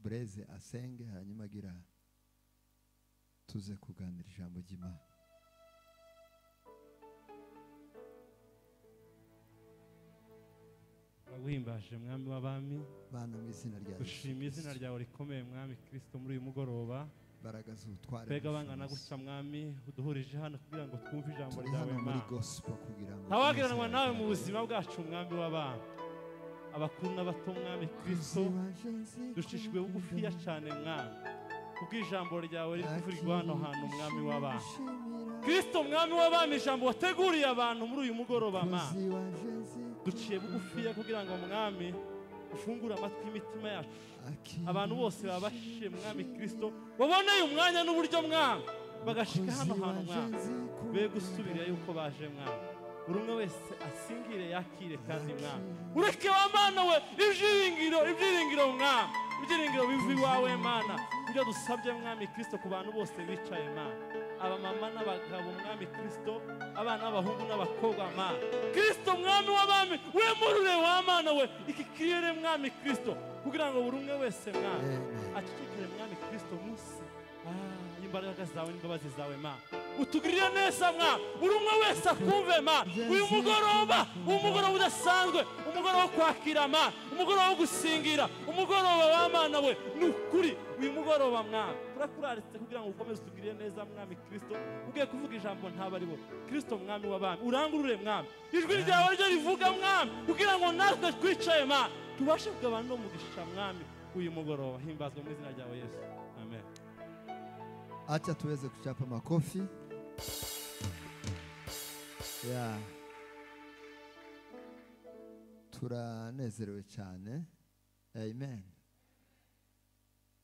Breze asenge, hanyuma agira tuze kuganira ijambo ry'Imana. Turaguhimbaje Mwami w'abami, Bana mu izina rya Yesu. Dushima izina ryawe rikomeye Mwami Kristo muri uyu mugoroba. Imbaraga z'ubutware. Twebwe abangana gutya Mwami uduhurije hano kugira ngo twumve ijambo Turi ryawe hano muri Mana. gospel kugira ngo Ntawagiranwa nawe mu buzima bwacu Mwami w'abami, abakuru n'abato Mwami Kristo, dushishijwe bugufiya cyane Mwami kubw'ijambo ryawe riri kuvugirwa hano hantu Mwami w'abami. Kristo Mwami w'abami, ijambo wateguriye abantu muri uyu mugoroba Mana, duciye bugufiya kugira ngo Mwami ufungure amatwi y'imitima yacu, abantu bose babashe Mwami Kristo baboneye umwanya n'uburyo Mwami bagashika hano hantu Mwami, be gusubira yuko baje Mwami. Buri umwe wese asingire yakire kandi Mwami ureke wa Mana we ibyiringiro Mwami, ibyiringiro biva iwawe Mana. Ibyo dusabye Mwami Kristo ku bantu bose bicaye Mana, abamama n'abagabo Mwami Kristo, abana b'abahungu n'abakobwa Mana Kristo Mwami w'abami, wemurure wa Mana we iki kirere Mwami Kristo, kugira ngo buri umwe wese Mwami acecekere Mwami Kristo munsi y'imbaraga zawe n'imbabazi zawe Mana. Utugirire neza Mwami, buri umwe wese akumve Mana. Uyu mugoroba, umugoroba udasanzwe, umugoroba wo kwakira Mana, umugoroba wo gusingira, umugoroba wa Mana we ni ukuri. Uyu mugoroba Mwami turakuraritse kugira ngo ukomeze utugirire neza Mwami Kristo. Ugiye kuvuga ijambo ntaba ari bo Kristo Mwami w'abami, urangurure Mwami ijwi ryawe ryo rivuga Mwami, kugira ngo natwe twicaye Mana tubashe kugabana no mugisha Mwami uyu mugoroba. Himbazwa mu izina ryawe Yesu, amen. Acha tuweze kuchapa makofi. Yeah. Turanezerewe cyane. Amen.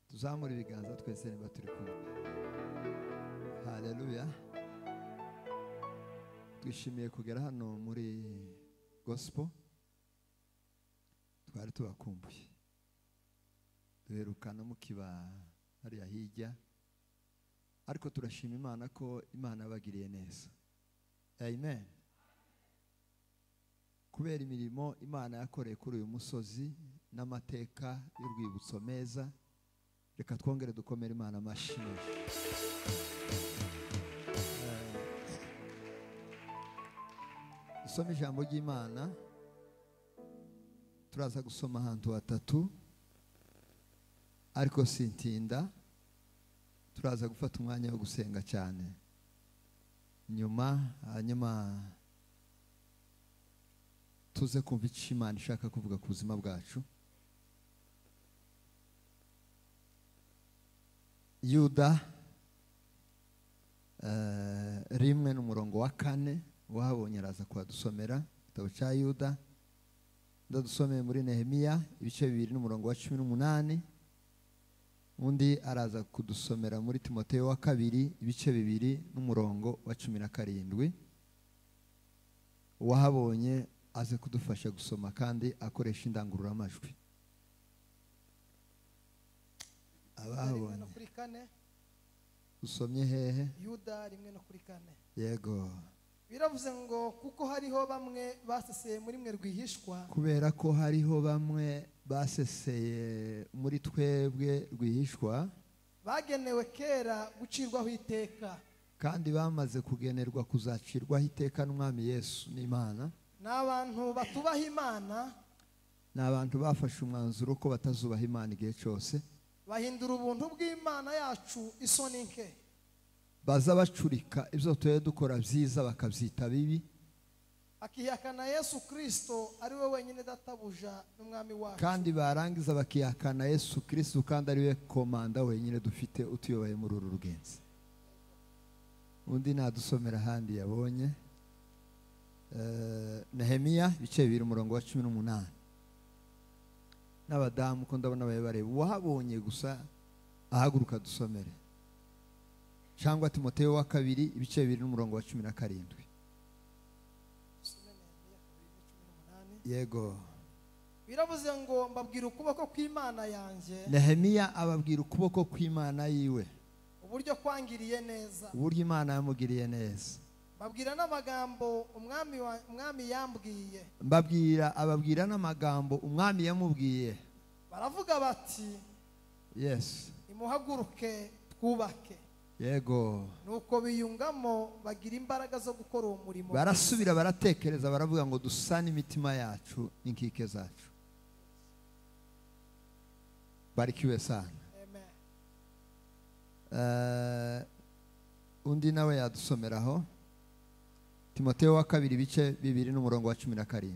Tuzamura ibiganza twese niba turi kumwe. Haleluya. Twishimiye kugera hano muri gospel. Twari tubakumbuye. Duherukana mukiba hariya hirya. Ariko turashima Imana ko Imana yabagiriye neza. Amen. Kubera imirimo Imana yakoreye kuri uyu musozi n'amateka y'urwibutso meza, reka twongere dukomere Imana amashyi. Dusome ijambo ry'Imana. Turaza gusoma ahantu hatatu, ariko sintinda. Turaza gufata umwanya wo gusenga cyane nyuma, hanyuma tuze kumva icyo Imana ishaka kuvuga ku buzima bwacu. Yuda 1 n'umurongo wa 4, wahabonye araza kuhadusomera. Igitabo cya Yuda ndadusomeye muri Nehemiya ibice 2 n'umurongo wa 18. Undi araza kudusomera muri Timoteyo wa 2 ibice 2 n'umurongo wa 17. Uwahabonye aze kudufasha gusoma kandi akoresha indangururamajwi. Abahabonye usomye hehe? Yuda 1:4. Yego. Biravuze ngo kuko hariho bamwe baseseye muri mwe rwihishwa, kubera ko hariho bamwe baseseye muri twebwe rwihishwa, bagenewe kera gucirwaho iteka, kandi bamaze kugenerwa kuzacirwaho iteka n'Umwami Yesu n'Imana. N'abantu batubaha Imana, n'abantu bafashe umwanzuro ko batazubaha Imana igihe cyose, bahindura ubuntu bw'Imana yacu isoni nke, baza bacurika ibyo tuye dukora byiza bakabyita bibi, akihakana Yesu Kristo ari we wenyine databuja n'Umwami wacu, kandi barangiza bakihakana Yesu Kristo kandi ari we komanda wenyine dufite utuyoboye muri uru rugenzi. Undi nadusomera handi yabonye. Nehemiya ibice 2 umurongo wa 18. N'abadamu ko ndabona bareba, uwahabonye gusa ahaguruka dusomere. Cyangwa Timoteyo wa 2 ibice 2 n'umurongo wa 17. Yego. Biravuze ngo mbabwira ukuboko kw'Imana yanjye. Nehemiya ababwira ukuboko kw'Imana yiwe, uburyo kwangiriye neza, uburyo Imana yamugiriye neza. Mbabwira n'amagambo umwami yambwiye. Mbabwira ababwira n'amagambo umwami yamubwiye. Baravuga bati, Yes. Nimuhaguruke twubake. Yego. Nuko biyungamo bagira imbaraga zo gukora uwo murimo. Barasubira baratekereza baravuga ngo dusane imitima yacu n'inkike zacu. Barikiwe sana. Amen. Undi nawe yadusomeraho Timoteyo wa kabiri ibice 2 n'umurongo wa 17.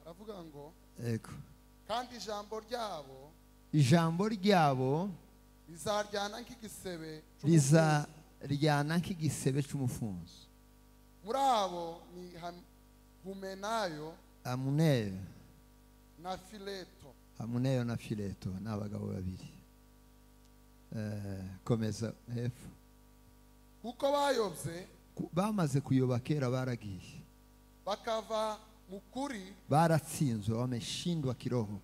Aravuga ngo yego, kandi ijambo ryabo rizaryana nk'igisebe, rizaryana nk'igisebe cy'umufunzo. Muri abo ni Humenayo, Amuneyo na Fileto. Amuneyo na Fileto ni abagabo babiri. Komeza hepfo. Kuko bayobye, bamaze kuyoba kera baragiye, bakava mu kuri, baratsinzwe, wameshindwa kiroho,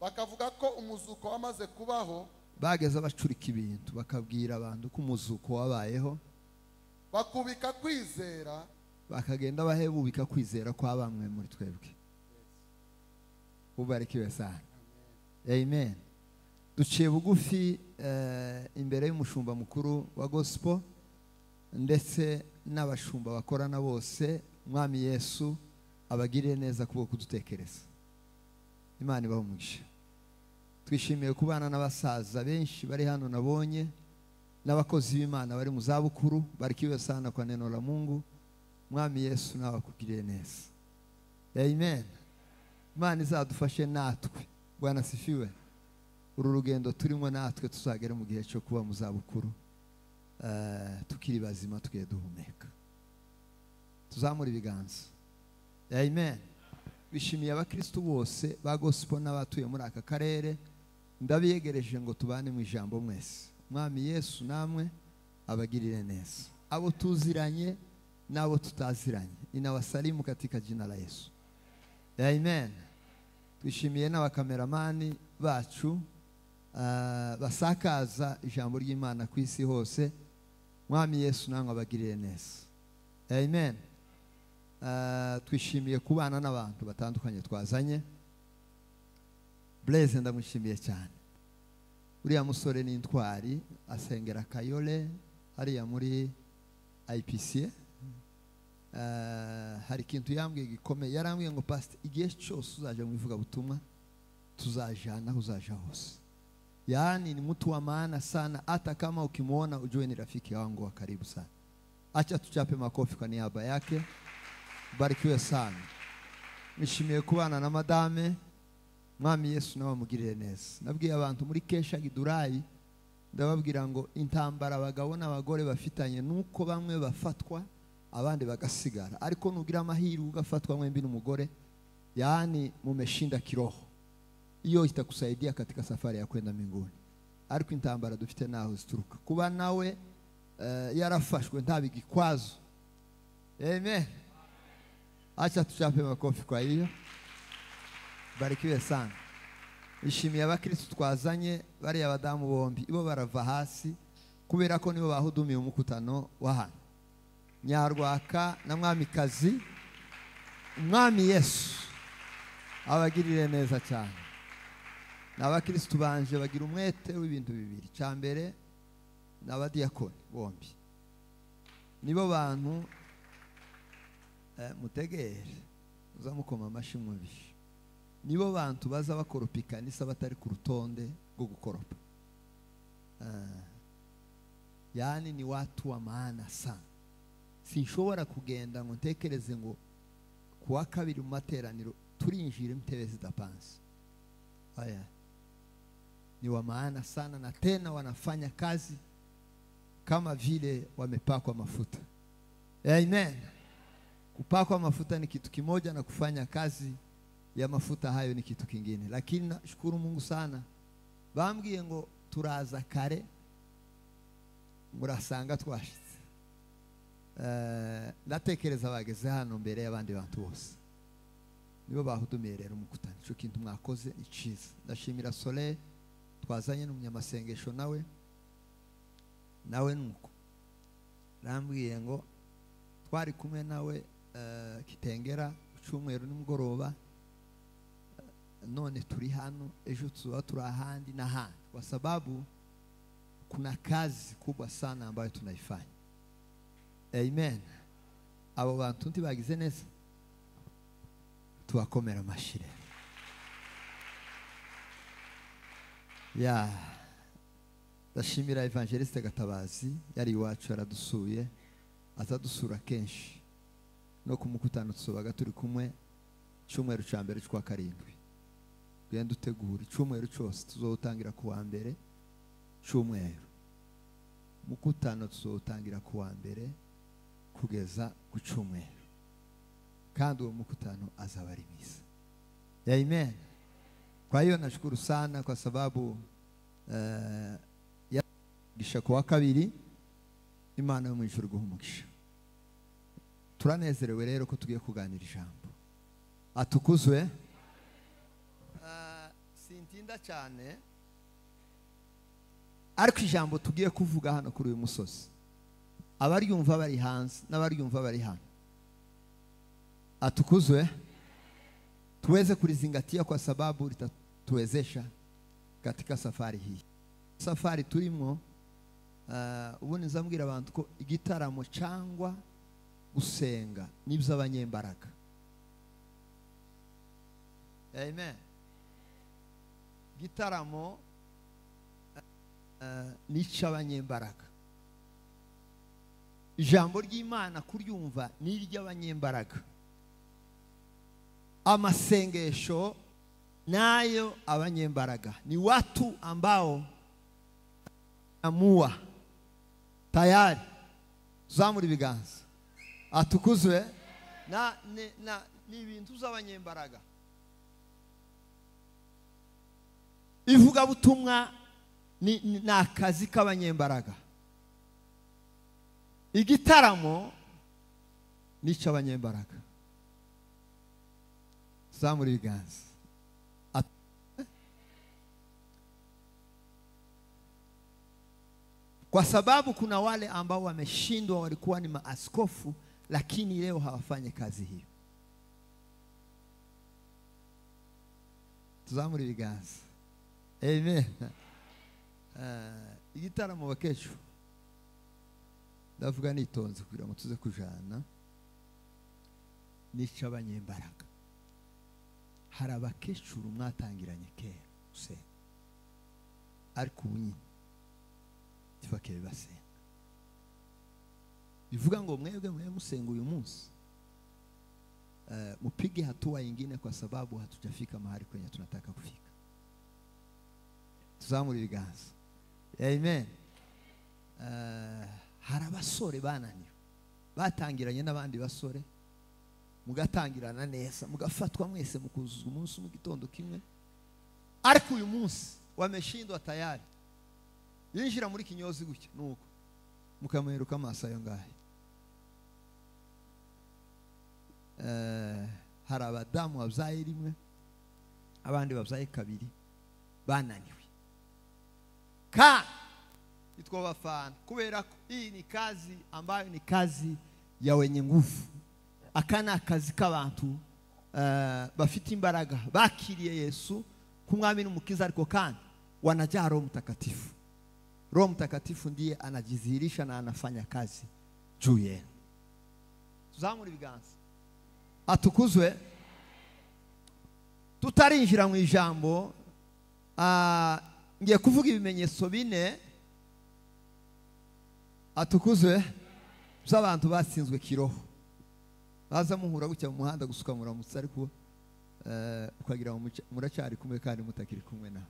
bakavuga ko umuzuko wamaze kubaho, bageze bacurika ibintu bakabwira abantu ko umuzuko wabayeho, bakubika kwizera, bakagenda bahebubika kwizera kwa bamwe muri twebwe. Ubarikiwe sana. Amen. Duciye bugufi imbere y'umushumba mukuru wa gospel ndetse n'abashumba bakorana bose. Mwami Yesu abagirire neza kubwo kudutekereza. Imana ibahe umugisha. Twishimiye kubana n'abasaza benshi bari hano nabonye, n'abakozi b'Imana bari mu zabukuru. Barikiwe sana kwa neno la Mungu. Mwami Yesu nawe akugirire neza. Amen. Imana izadufashe natwe. Bwana sifiwe. Uru rugendo turimo natwe tuzagera mu gihe cyo kuba mu zabukuru, tukiri bazima, tugiye duhumeka. Tuzamura ibiganza. Amen. Bishimiye abakristo bose ba gospel n'abatuye muri aka karere. Ndabiyegereje ngo tubane mu ijambo mwese. Mwami Yesu namwe abagirire neza, abo tuziranye n'abo tutaziranye. Inawasalimu katika jina la Yesu. Amen. Twishimiye n'abakameramani bacu basakaza ijambo ry'Imana ku isi hose. Mwami Yesu namwe abagirire neza. Amen. Twishimiye kubana n'abantu batandukanye twazanye. Blaise ndamushimiye cyane. Uriya musore ni intwari, asengera Kayole hariya muri IPC. Hari ikintu yambwiye gikomeye, yarambwiye ngo pastor, igihe cyose uzaje mu ivuga butumwa tuzajana aho uzaja hose. Yaani ni mtu wa maana sana, hata kama ukimuona ujue ni rafiki wangu wa karibu sana. Acha tuchape makofi kwa niaba yake. Barikiwe sana. Nishimiye kubana na madame. Mwami Yesu nawe amugirire neza. Nabwiye abantu muri Kesha Gidurayi, ndababwira ngo intambara abagabo n'abagore bafitanye nuko bamwe bafatwa abandi bagasigara, ariko nugira amahirwe ugafatwa mwembi n'umugore, yaani mumeshinda kiroho. Iyo itakusaidia katika safari ya kwenda mbinguni. Ariko intambara dufite naho zituruka kuba nawe yarafashwe ntabigikwazo. Amen. Acha tuchape makofi kwa hiyo. Barikiwe sana. Ishimiye abakristo twazanye bari abadamu bombi, ibo barava hasi kubera ko nibo bahudumiye umukutano wa hano. Nyarwaka na Mwamikazi. Umwami Yesu abagirire neza cyane. N'abakristo banje bagira umwete w'ibintu bibiri. Cyambere n'abadiyakoni bombi, nibo bantu mutegere uzamukoma amashi mwumvishe, nibo bantu baza bakoropa ikanisa batari ku rutonde rwo gukoropa. Yaani ni watu wa maana sana. Sinshobora kugenda ngo ntekereze ngo kuwa kabiri mu materaniro turinjira intebe zidapanze. Haya ni wa maana sana, na tena wanafanya kazi kama vile wamepakwa mafuta. Amen. Kupakwa mafuta ni kitu kimoja na kufanya kazi ya mafuta hayo ni kitu kingine. Lakini nashukuru Mungu sana, bambwiye ngo turaza kare murasanga twashitse. Ndatekereza bageze hano mbere y'abandi bantu bose, nibo bahudumiye rero umukutano. Ico kintu mwakoze ni cyiza. Ndashimira Soleil twazanye n'umunyamasengesho nawe nuko rambwiye ngo twari kumwe nawe Kitengera cyumweru nimugoroba. None turi hano, ejo tuzoba turi ahandi n'ahandi, kwa sababu kuna kazi kubwa sana ambayo tunaifanya. Amen. Abo bantu ntibagize neza, tubakomera amashyi rero. Ya, ndashimira Evangeliste Gatabazi, yari iwacu yaradusuye, azadusura kenshi no ku mukutano tusobaga turi kumwe cyumweru cya mbere cy'ukwa karindwi. Genda utegura icyumweru cyose, tuzowutangira ku wa mbere cyumweru. Mukutano tuzowutangira ku wa mbere kugeza ku cyumweru, kandi uwo mukutano azaba ari mwiza. Amen. Kwa hiyo nashukuru sana kwa sababu yagisha kuwa kabiri, Imana yo mu ijuru guha umugisha. Turanezerewe rero ko tugiye kuganira ijambo. Atukuzwe. Sintinda cyane, ariko ijambo tugiye kuvuga hano kuri uyu musozi, abaryumva bari hanze n'abaryumva bari hano, atukuzwe, tuweze kulizingatia kwa sababu litatuwezesha katika safari hii. Safari turimo, ubundi nzambwira abantu ko igitaramo cyangwa gusenga n'iby'abanyembaraga. Amen. Gitaramo n'icy'abanyembaraga. Ijambo ry'Imana kuryumva ni iry'abanyembaraga. Amasengesho nayo abanyembaraga ni watu ambao amua tayari zamura ibiganza. Atukuzwe. Na ni ibintu z'abanyembaraga. Ivuga butumwa ni akazi k'abanyembaraga. Igitaramo ni cy'abanyembaraga. Zamura ibiganza. Kwa sababu kuna wale ambao wameshindwa, walikuwa ni maaskofu lakini leo hawafanyi kazi hiyo. Tuzamura ibiganza. Amen. Igitaramo bakesho ndavuga nitonze kugira ngo tuze kujana n'icabanyembaraga. Hari abakecuru mwatangiranye kera gusenga, ariko ubu nyine ntibakebe basenga. Bivuga ngo mwebwe mwe musenga uyu munsi, mupige hatua nyingine, kwa sababu hatujafika mahali kwenye tunataka kufika. Tuzamura ibiganza. Amen. Hari abasore bananiwe, batangiranye n'abandi basore, mugatangirana neza, mugafatwa mwese mukuzuzwa umunsi mu gitondo kimwe, ariko uyu munsi wameshindwa tayari. Yinjira muri kinyozi gutya nuko mukamuheruka amaso ayo ngahe. Hari abadamu babyaye rimwe, abandi babyaye kabiri, bananiwe. Ka itwa bafana, kubera hii ni kazi ambayo ni kazi ya wenye nguvu. Akana akazi k'abantu bafite imbaraga, bakiriye Yesu kumwami n'umukiza, ariko kandi wanajaa Roho Mtakatifu. Roho Mtakatifu ndiye anajidhihirisha na anafanya kazi juu yenu. Tuzamura ibiganza. Atukuzwe. Tutarinjira mu ijambo, ngiye kuvuga ibimenyetso bine, atukuzwe, by'abantu batsinzwe kiroho. Baza muhura gutya mu muhanda gusuka muramutse, ariko ukagira muracyari kumwe kandi mutakiri kumwe na.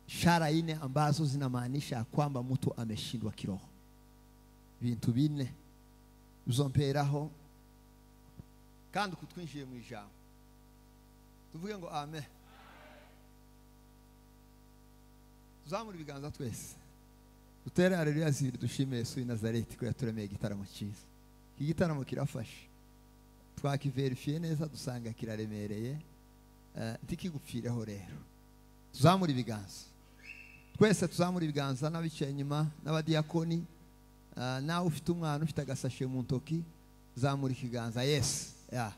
Ishara ine ambazo zinamaanisha kwamba mtu ameshindwa kiroho. Bintu bine uzomperaho kandi kutwinjiye mu ijambo. Tuvuge ngo amen. Tuzamura ibiganza twese. Dutere haleluya zibiri dushime Yesu w'i Nazareti ko yaturemeye igitaramo cyiza. Iki gitaramo kirafasha. Twakiverifiye neza dusanga kiraremereye. Ntikigupfireho rero. Tuzamura ibiganza. Twese tuzamura ibiganza, n'abicaye inyuma n'abadiyakoni, nawe ufite umwana ufite agasashe mu ntoki, zamura ikiganza. Yes. Yeah.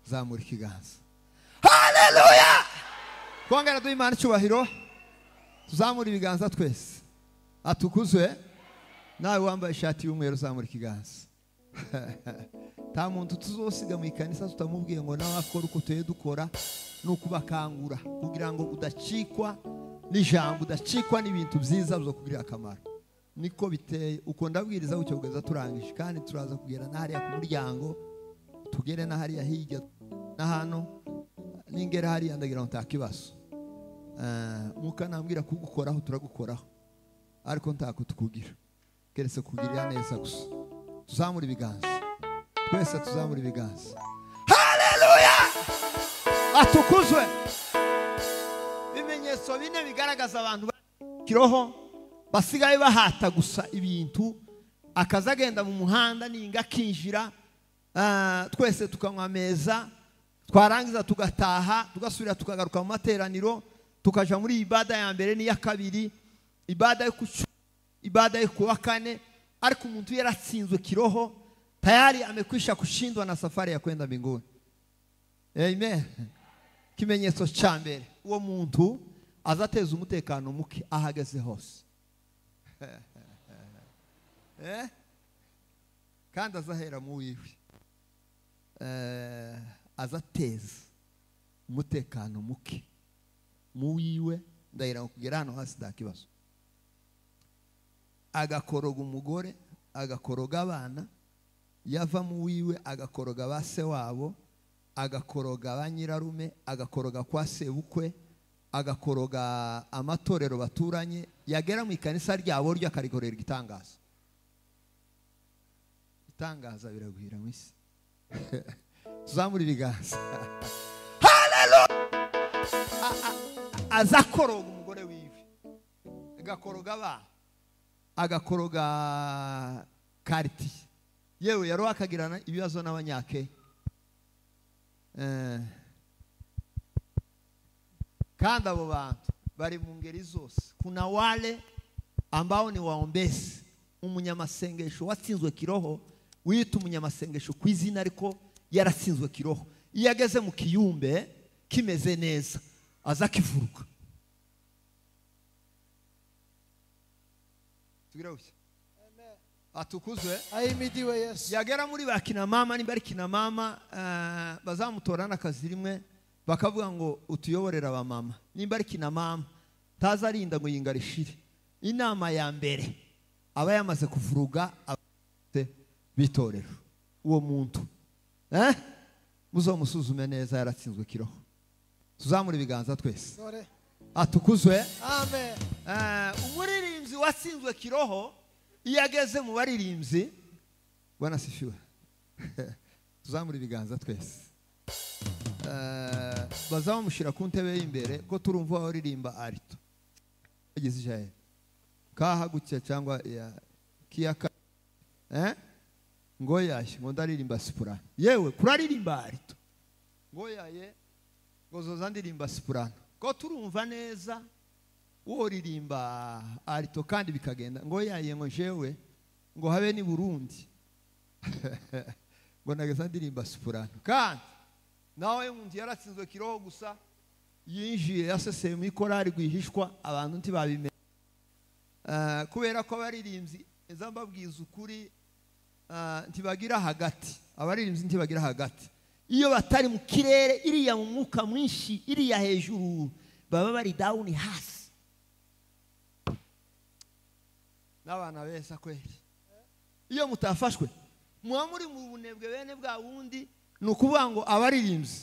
Zamura ikiganza. Haleluya! Haleluya! Twongera duha Imana icyubahiro, tuzamura ibiganza twese. Atukuzwe. Nawe wambaye ishati y'umweru uzamura ikiganza. Nta muntu tuzosiga mu ikanisa tutamubwiye ngo nawe akore uko tuye dukora, ni ukubakangura kugira ngo udacikwa n'ijambo, udacikwa n'ibintu byiza bizokugirira akamaro. Niko biteye, uko ndabwiriza gutyo kugeza turangije, kandi turaza kugera na hariya ku muryango, tugere na hariya hirya na hano, ningera hariya ndagira ngo nta kibazo. Mukanambwira kugukoraho turagukoraho, ariko ntako tukugira, keretse kugirira neza gusa. Tuzamura ibiganza twese, tuzamura ibiganza. Haleluya! Atukuzwe. Ibimenyetso bine bigaragaza abantu kiroho basigaye bahata gusa ibintu, akaza agenda mu muhanda ninga akinjira, twese tukanywa ameza, twarangiza tugataha, tugasubira tukagaruka mu materaniro, tukaja muri ibada ya mbere n'iya kabiri, ibada yo ku ibada yo kuwa kane, ariko umuntu yaratsinzwe kiroho tayari amekwisha kushindwa na safari ya kwenda mbinguni. Amen. Kimenyetso cha mbere, uwo muntu azateza umutekano muke ahageze hose. Kandi azahera mu wiwe. Azateza umutekano muke mu wiwe, ndahera kugera hano hasi nta kibazo. Agakoroga umugore, agakoroga abana, yava mu wiwe agakoroga ba se wabo, agakoroga ba nyirarume, agakoroga kwa sebukwe, agakoroga amatorero baturanye, yagera mu ikanisa ryabo ryo akarikorera igitangaza. Itangaza biragwira mu isi. Tuzamura ibiganza. Haleluya! Azakoroga umugore wiwe, agakoroga abana, agakoroga kariti, yewe yaro akagirana ibibazo n'abanyake. Kandi abo bantu bari mu ngeri zose. Kuna wale ambao ni waombezi, umunyamasengesho watsinzwe kiroho, wiyita umunyamasengesho ku izina ariko yaratsinzwe kiroho. Iyo ageze mu kiyumbe kimeze neza aza kivuruka. Atukuzwe. Ahimidiwe Yesu. Yagera muri ba kina mama, nimba ari kina mama, bazamutora n'akazi rimwe bakavuga ngo utuyoborera aba mama. Nimba ari kina mama tazarinda ngo yingarishire. Inama ya mbere aba yamaze kuvuruga bitorero uwo muntu. Muzomusuzume neza yaratsinzwe kiroho. Tuzamura ibiganza twese. Atukuzwe. Amen. Umuririmbyi watsinzwe kiroho iyo ageze mu baririmbyi, Bwana asifiwe. Tuzamura ibiganza twese. Bazamushira ku ntebe y'imbere ko turumva baririmba alto. Ageze ijaye kahagukiye cyangwa ya kiyaka, ngo yaye ngo ndaririmba soprano. Yewe kuraririmba alto, ngo yaye ngo zoza ndirimba soprano, ko turumva neza uwo ririmba alto kandi bikagenda. Ngo yaye ngo jewe ngo habe ni Burundi ngo nageza ndirimba soprano. Kandi nawe umuntu yaratsinzwe kiroho gusa yinjiye yaseseye mu ikorari rwihishwa, abantu ntibabimenye. Kubera ko abaririmbyi mbabwiza ukuri ntibagira hagati, abaririmbyi ntibagira hagati. Iyo batari mu kirere iriya mu mwuka mwinshi iriya hejuru, baba bari down hasi. N'abana beza kweli. Iyo mutafashwe muba muri mu bunebwe bene bwa wundi, ni ukuvuga ngo abaririmbyi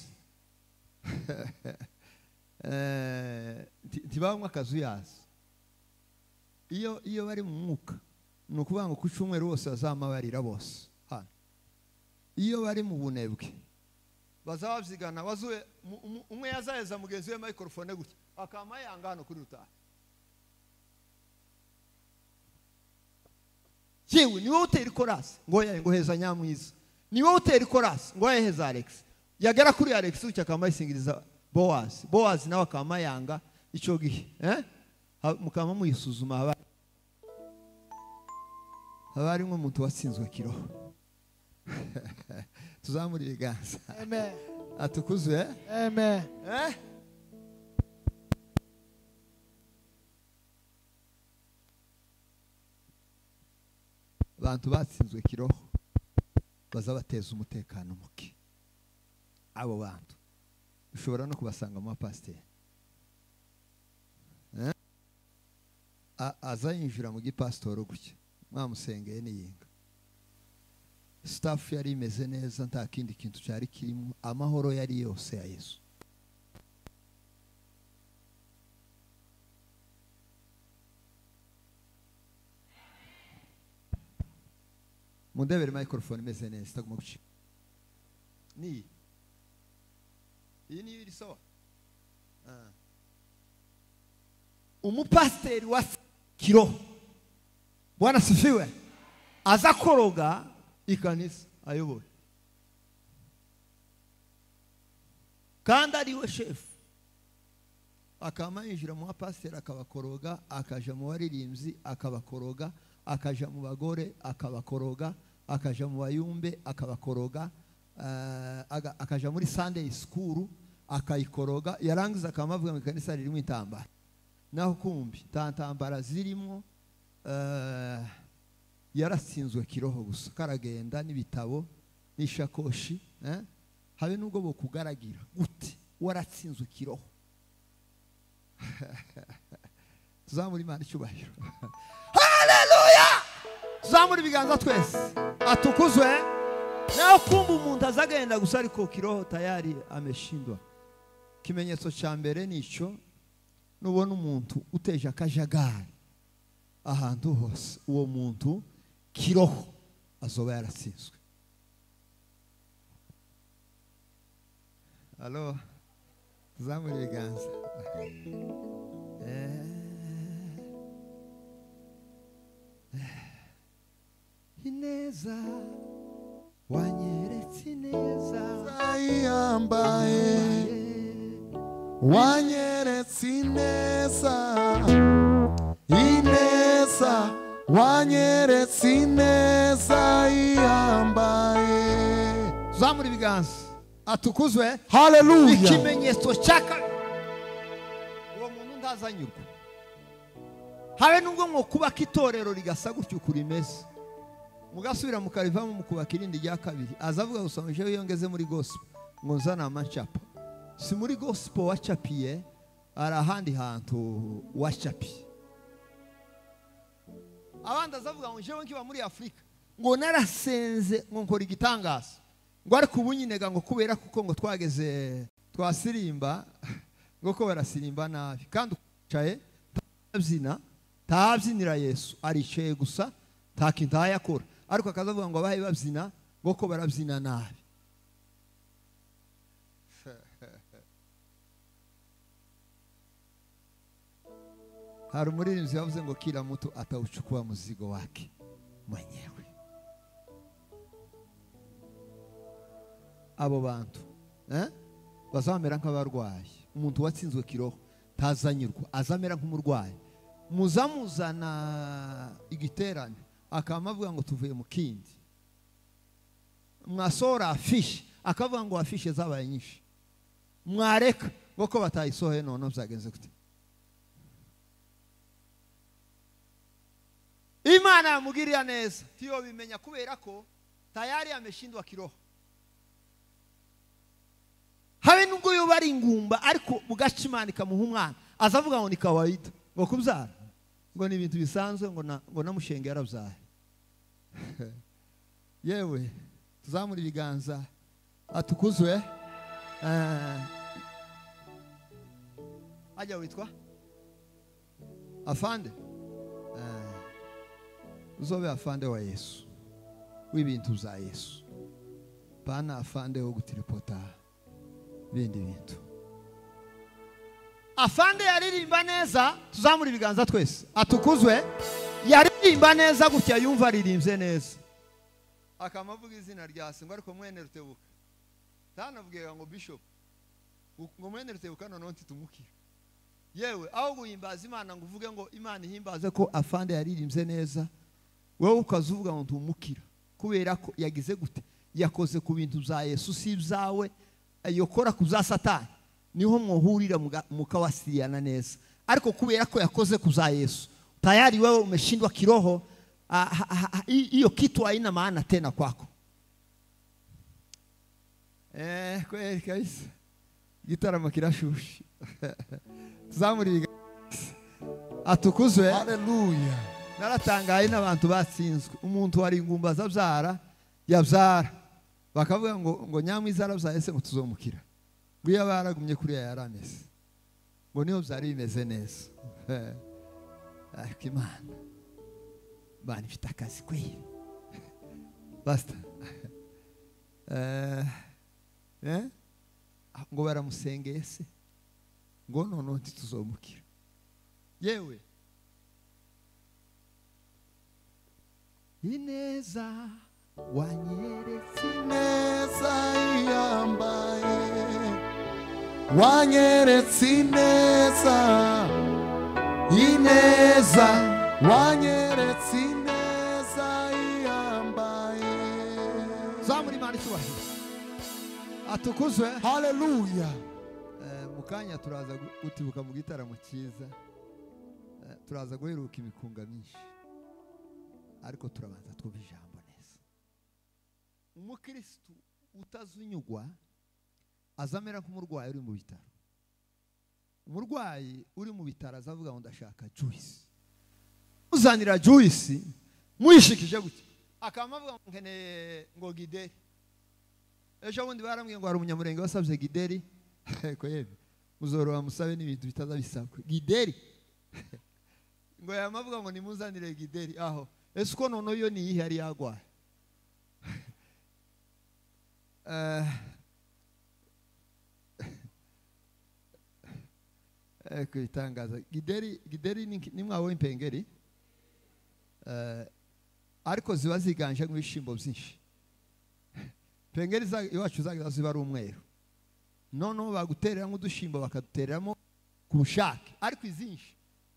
ntibanywa akazuyazi. Iyo bari mu mwuka ni ukuvuga ngo ku cyumweru bose bazamabarira bose hano. Iyo bari mu bunebwe bazababyigana, bazuye umwe yazaheza mugenzi we microphone gutya akama yanga hano kuri rutari. Yewe ni wowe utera ikorasi, ngo yaye ngo heza nyamwiza, ni wowe utera ikorasi, ngo yaye heza Alex. Yagera kuri Alex utya akama yisingiriza Boaz, Boaz nawe akama yanga icyo gihe. Mukama muyisuzuma haba harimo umuntu watsinzwe kiroho. Tuzamura ibiganza. Amen. Atukuzwe. Amen. Abantu batsinzwe kiroho bazabateza umutekano muke. Abo bantu ushobora no kubasanga mu pasiteri. Aza yinjira mu gipasitoro gutya mwamusengeye niyinga. Staff yari imeze neza, nta kindi kintu cyari kirimo, amahoro yari yose ya Yesu. Mundebere microphone imeze neza itaguma gucika. Ni iyi niyo iri sawa. Umupasiteri wa kiroho, Bwana sifiwe, aza koroga ikanisa ayobora kandi ariwe chef. Akama yinjira mu bapasiteri akabakoroga, akaja mu baririmbyi akabakoroga, akaja mu bagore akabakoroga, akaja mu bayumbe akabakoroga, akaja muri Sunday school akayikoroga, yarangiza akamavuga mu kanisa ririmo intambara. Naho kumbi nta ntambara zirimo, yaratsinzwe kiroho gusa, karagenda n'ibitabo n'ishakoshi, habe nubwo bo kugaragira gute waratsinzwe kiroho. Tuzamura Imana icyubahiro. Haleluya! Tuzamura ibiganza twese. Atukuzwe. Naho kumba umuntu azagenda gusa ariko kiroho tayari ameshindwa. Ikimenyetso cya mbere nico, nubona umuntu uteje akajagari ahantu hose, uwo muntu kiroho azoba yaratsinzwe. Alo, tuzamura ibiganza. Ineza wanyeretse ineza yambaye, wanyeretse ineza, ineza wanyeretse ineza yambaye. Tuzamura ibiganza. Atukuzwe. Haleluya. Ikimenyetso cya kabiri, uwo muntu ntazanyurwa habe nubwo mwo kubaka itorero rigasa gutyo uko rimeze, mugasubira mukarivamo mukubaka irindi rya kabiri. Azavuga gusa ngo jewe yongeze muri gospel ngo nzana amacapa. Si muri gospel wacapiye, ari ahandi hantu wacapiye. Abandi azavuga ngo jewe nkiba muri Afrika ngo narasenze ngo nkora igitangaza, ngo ariko ubu nyinega ngo kubera kuko ngo twageze twasirimba ngo ko barasirimba nabi, kandi ucaye tabyina tabyinira Yesu aricaye gusa nta kintu ayakora, ariko akazavuga ngo abahe babyina ngo ko barabyina nabi. Hari umuririmbyi yavuze ngo kila mtu atauchukua mzigo wake mwenyewe. Abo bantu bazamera nk'abarwayi. Umuntu watsinzwe kiroho ntazanyurwa, azamera nk'umurwayi. Muzamuzana igiterane akaba avuga ngo tuvuye mu kindi, mwasora afishe akavuga ngo afishe zabaye nyinshi, mwareka ngo ko batayisohoye none byagenze gute? Imana yamugiriya neza tiyo bimenya kubera ko tayari ameshindwa kiroho. Habe nubwo yoba ari ingumba ariko bugaca Imana ikamuha umwana, azavuga ngo ni kawaida ngo kubyara ngo ni ibintu bisanzwe, ngo namushenge yarabyaye. Yewe tuzamura ibiganza. Atukuzwe. Ajya witwa afande, uzobe afande wa Yesu w'ibintu za Yesu, pana afande wo gutiripota bindi bintu. Afande yaririmba neza, tuzamura ibiganza twese. Atukuzwe. Yaririmba neza gutya yumva aririmbye neza, akamavuga izina rya se ngo ariko mwene Rutebuka, tanavuga ngo bishop ngo mwene Rutebuka none ntitumukira. Yewe aho guhimbaza Imana ngo uvuge ngo Imana ihimbaze ko afande yaririmbye neza, wowe ukazuvuga ngo ntumukira kubera ko yagize gute? Yakoze ku bintu bya Yesu si ibyawe. yokora ku za Satani niho mwohurira mukawasiliana neza, ariko kubera ko yakoze ku za Yesu tayari wewe umeshindwa kiroho, hiyo kitu haina maana tena kwako. Kweli kabisa gitaramo kirashushe. Tuzamuri atukuzwe. Haleluya. Naratangaye n'abantu batsinzwe. Umuntu wari ingumba zabyara yabyara bakavuga ngo nyamwiza arabyaye se ngo tuzomukira, ngo iyo baragumye kuriya yarameze ngo niyo byari bimeze neza. Ariko Imana bani ifite akazi kweli. Basta. Ngo baramusengeye se ngo none ntituzomukira. Yewe ineza wanyeretse, ineza yambaye, wanyeretse ineza, ineza wanyeretse ineza yambaye. Zamuri Imana icyubahiro atukuzwe. Haleluya. Mukanya turaza gutibuka mu gitaramo cyiza, turaza guheruka imikunga myinshi, ariko turabanza twumva ijambo neza. Umukristo utazunyugwa azamera nk'umurwayi uri mu bitaro. Umurwayi uri mu bitaro azavuga ngo ndashaka juice, uzanira juice muyishikije gutya akaba avuga ngo nkeneye ngo gideri. Ejo bundi barambwiye ngo hari umunyamurenge wasabye gideri. Ko yeme muzoroba musabe n'ibintu bitazabisabwa gideri. Ngo yamavuga ngo nimuzanire gideri aho ese uko nono yo ni yihe yari yagwaye. Kuitangaza gideri ni mwawe impengeri, ariko ziba ziganje mu bishimbo byinshi. Pengeri iwacu zagira ziba ari umweru, noneho bagutereramo udushimbo bakadutereramo ku bushake, ariko izinshi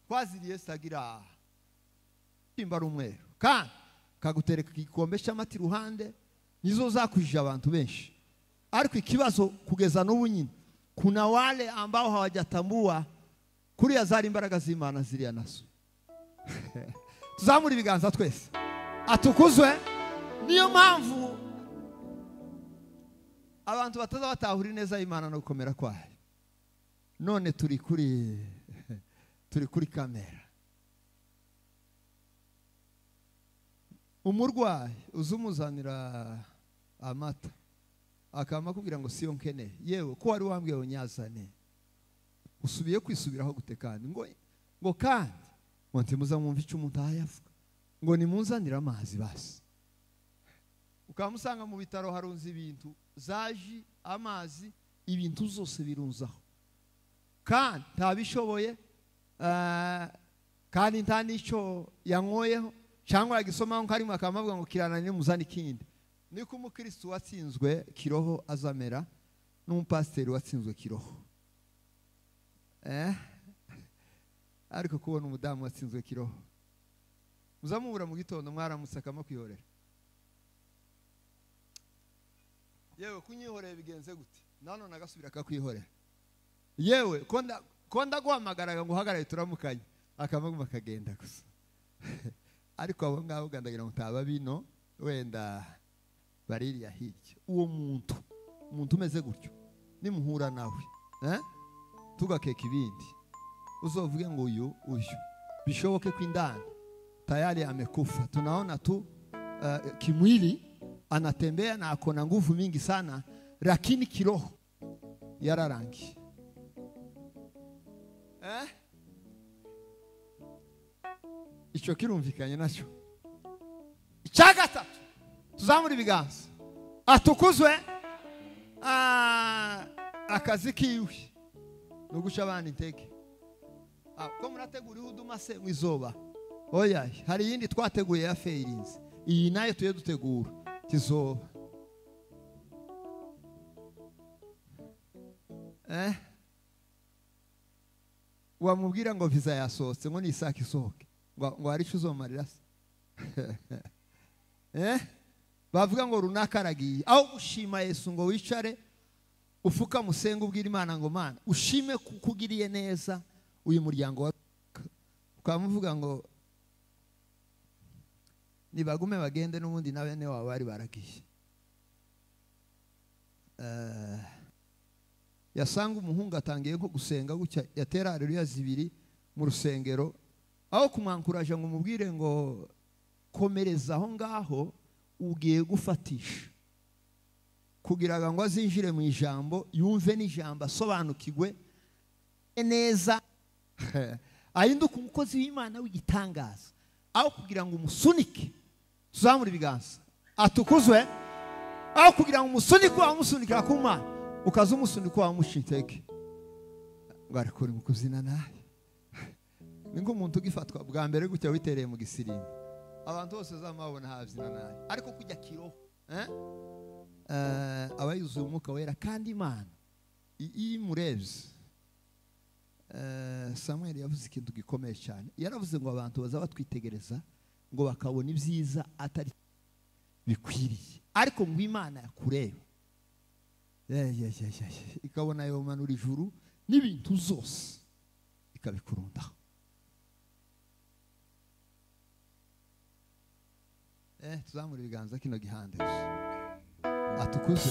twaziriye zitagira ishimbo ari umweru, kandi kagutereka igikombe cy'amata iruhande, nizo zakujije abantu benshi. Ariko ikibazo kugeza n'ubu nyine kuna wale ambao hawajatambua kuriya zari imbaraga z'Imana ziriya nazo. Tuzamura ibiganza twese atukuzwe. Niyo mpamvu abantu bataza batahura neza Imana no gukomera kwayo. None turi kuri kamera. Umurwayi uzumuzanira amata akama kubwira ngo siyo nkeneye, yewe ko wari wambwiye unyazane, usubiye kwisubiraho gute kandi ngo kandi ngo ntimuza mwumva icyo umuntu ayavuga, ngo nimunzanire amazi basi. Ukamusanga mu bitaro harunze ibintu zaji amazi ibintu zose birunzaho, kandi ntabishoboye, kandi nta n'icyo yanyoyeho cyangwa yagisomaho karimo akamavuga ngo kirananiye muzane ikindi. Niko umukristo watsinzwe kiroho azamera n'umupasiteri watsinzwe kiroho. Ariko kubona umudamu watsinzwe kiroho muzamubura mu gitondo mwaramutse akamakwihorera, yewe kunyihorera bigenze gute? Nanone agasubira akakwihorera, yewe ko ndaguhamagaraga ngo uhagarare turamukanye, akamaguma akagenda gusa. Ariko abo ngabo gandagira ngo taba bino wenda baririya hirya. Uwo muntu umeze gutyo nimuhura nawe tugakeka ibindi, uzovuge ngo uyu bishoboke ko indani tayari amekufa. Tunaona tu kimwili anatembea na akona nguvu mingi sana, lakini kiroho yararangi. Icyo kirumvikanye nacyo. Icya gatatu tuzamura ibiganza atukuzwe. Akazi kiwe ni uguca abana intege. Ko murategura ihuduma se mu izoba? Oya, hari iyindi twateguye ya feirinzi, iyi nayo tuye dutegura tizoba. Wamubwira ngo visa yasohotse ngo nisaka isohoke, ngo hari icyo uzomarira se? Bavuga ngo runaka aragiye, aho gushima Yesu ngo wicare Ufuka musenga ubwira Imana ngo Mana ushime kukugiriye neza uyu muryango wa ukamuvuga ngo nibagume bagende n'ubundi na bene wabo bari baragiye. Yasanga umuhungu atangiye nko gusenga gutya, yatera haleluya zibiri mu rusengero, aho kumwankuraje ngo umubwire ngo komereza aho ngaho ugiye gufatisha, kugira ngo azinjire mu ijambo, yumve n'ijambo, asobanukirwe neza, ahinduke umukozi w'Imana w'igitangaza. Aho kugira ngo umusunike, tuzamure ibiganza atukuzwe, aho kugira ngo umusunike wamusunikira ku Mana, ukaza umusunika wamushiteke ngo arekure mu kuzina nabi. Ni nk'umuntu ugifatwa bwa mbere gutya witereye mu gisirimba, abantu bose zamabona habyina nabi, ariko kujya kiroho aba yuzuye umwuka wera. Kandi Imana iyo imurebye, Samuel yavuze ikintu gikomeye cyane. Yaravuze ngo abantu baza batwitegereza ngo bakabona ibyiza atari bikwiriye, ariko ngo Imana yakureba ikabona yomanura ijuru n'ibintu zose ikabikurundaho. Tuzamura ibiganza kino gihande atukuze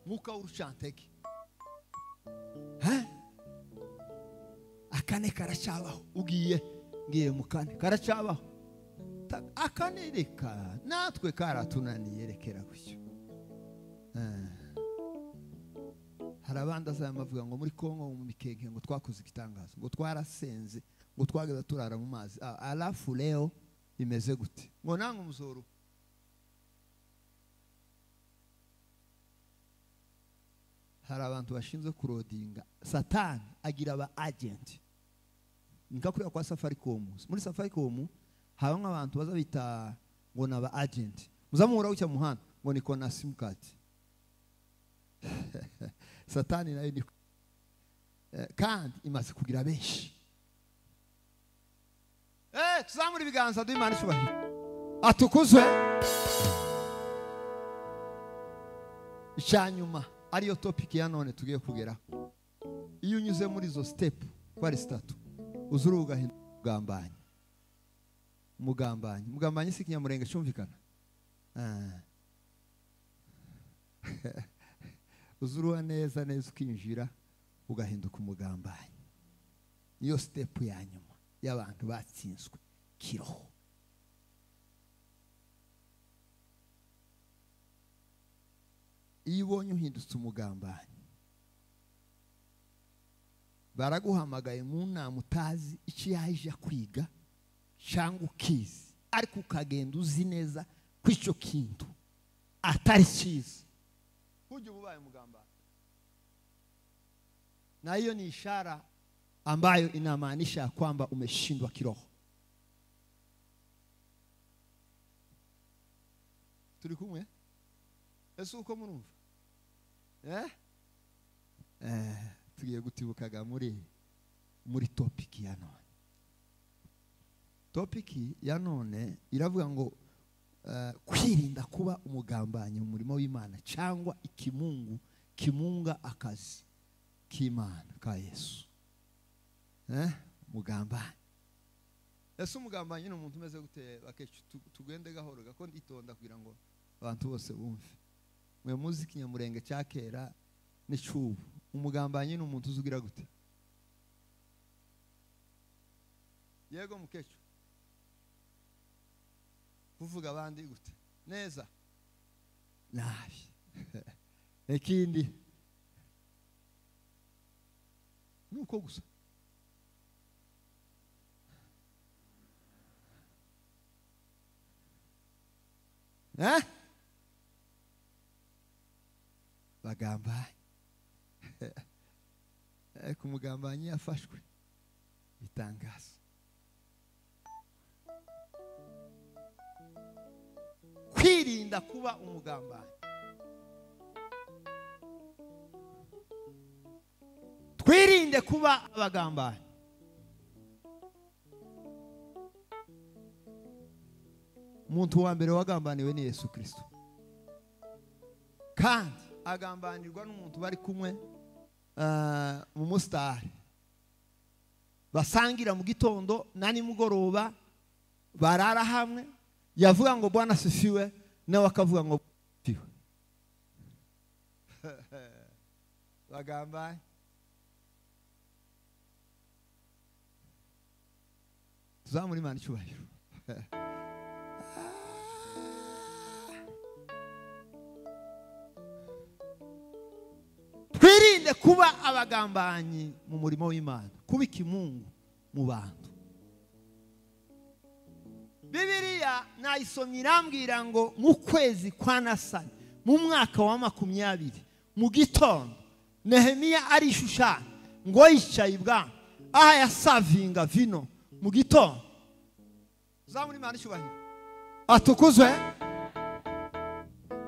mwuka w'urucantege. Akane karacabaho, ugiye ngiye mu kane karacabaho, akane reka natwe karatunaniye, rekera gutyo. Hari abandi azamavuga ngo muri Kongo mu Mikenke ngo twakoze igitangazo, ngo twarasenze, ngo twageza turara mu mazi, alafu leo imeze gute? Ngo nange umuzoro. Hari abantu bashinzwe kurodinga. Satani agira aba agent. Nikakurira kwa Safaricom. Muri Safaricom habamwe abantu bazabita ngo naba agent. Muzamuhura ucya muhanda ngo niko na sim card. Satani nayo ni kandi imaze kugira benshi. Tuzamura ibiganza duhe Imana icyubahiro. Atukuzwe. Icyanyuma ariyo topic ya none tugiye kugera. Iyo unyuze muri izo step kwa ari zitatu, uzuru ugahinduka umugambanyi. Umugambanyi, umugambanyi si ikinyamurenge cyumvikana. Uzuruha neza neza ukinjira ugahinduka umugambanyi. Niyo step ya nyuma y'abantu batsinzwe kiroho. Iyo ubonye uhindutse umugambanyi, baraguhamagaye mu nama utazi icyo yaje kwiga cyangwa ukizi, ariko ukagenda uzi neza ko icyo kintu atari cyiza, ujye ubaye umugambanyi. Na hiyo ni ishara ambayo inamaanisha kwamba umeshindwa kiroho. Turi kumwe? Ese uko murumva? Tugiye gutibukaga muri topic ya none. Topic ya none iravuga ngo kwirinda kuba umugambanyi mu murimo w'Imana cyangwa ikimungu kimunga akazi k'Imana ka Yesu. Mugambanyi. Ese umugambanyi ni umuntu umeze gute? Bakecu tugende gahoro gako nditonda kugira ngo abantu bose bumve. Mwe muzi ikinyamurenge cya kera n'icubu. Umugambanyi ni umuntu uzugira gute? Yego mukecuru. Kuvuga abandi gute? Neza. Nabi. Ikindi nuko gusa. Bagambanyi. Ariko umugambanyi yafashwe itangazo. Kwirinda kuba umugambanyi. Twirinde kuba abagambanyi. Umuntu wa mbere wagambaniwe ni Yesu Kristo. Kandi agambanirwa n'umuntu bari kumwe mu musitari, basangira mu gitondo na nimugoroba, barara hamwe. Yavuga ngo Bwana asifiwe, nawe akavuga ngo asifiwe. Bagambaye. Tuzamura Imana icyubahiro. Twirinde kuba abagambanyi mu murimo w'Imana, kuba ikimungu mu bantu. Bibiliya nayisomye irambwira ngo mu kwezi kwa Nasani mu mwaka wa 20 mu gitondo, Nehemiya arishushanya ngo yicaye ibwami aha yasavinga vino mu gitondo. Zamuri Imana icyubahiro. Atukuzwe.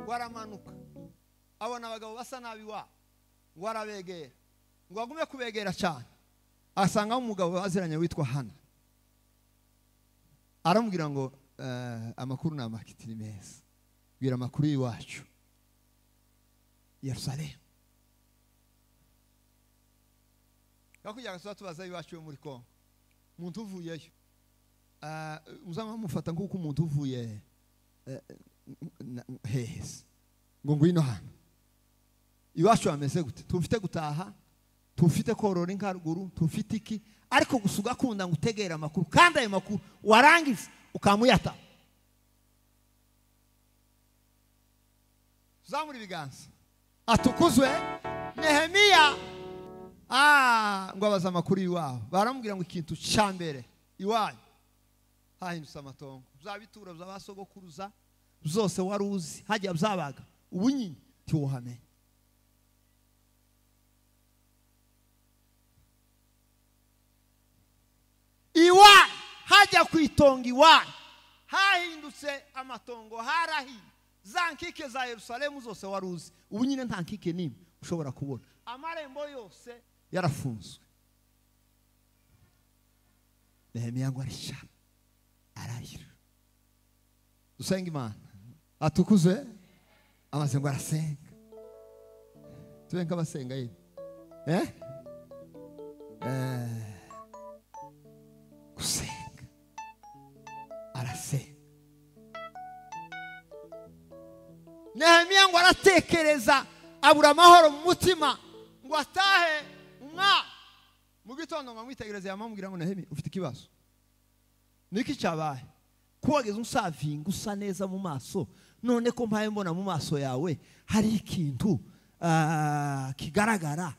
Ngo aramanuka abona abagabo basa nabi wabo, ngo arabegera, ngo agume kubegera cyane, asanga umugabo aziranye witwa Hana. Aramubwira ngo amakuru ni amakitiri meza, bwira amakuru y'iwacu Yerusalemu. Kakugira ngo tubaza iwacu yo muri Kongo, umuntu uvuyeyo uzama mufata nk'uko umuntu uvuye hehese ngo ngwino hano iwacu hameze gute, tufite gutaha, tufite korora inka ruguru, tufite iki, ariko gusa ugakunda ngo utegere amakuru, kandi ayo makuru warangiza ukamuyata. Zamura ibiganza. Atukuzwe. Nehemiya ngo abaza amakuru iwabo, baramubwira ngo ikintu cya mbere iwanyu hahindutse amatongo, bya bituro by'abasogokuruza zose wari uzi hajya byabaga, ubu nyine ntiwohamenye. Iwanyu hajya ku itongo iwanyu hahindutse amatongo, harahiye. Za nkike za Yerusalemu zose wari uzi, ubu nyine nta nkike n'imwe ushobora kubona, amarembo yose yarafunzwe. Nehemiya ngo aricara ararira. Dusenga Imana. Atukuzwe. Amaze ngo arasenga. Tube nk'abasenga yine. Gusenga. Arasenga. Nehemiya ngo aratekereza, abura amahoro mu mutima, ngo atahe umwa mu gitondo ngo amwitegereze, yamubwira ngo Nehemiya ufite ikibazo, niki cyabaye ko wageze unsavinga usa neza mu maso, none ko mpaye mbona mu maso yawe hari ikintu kigaragara,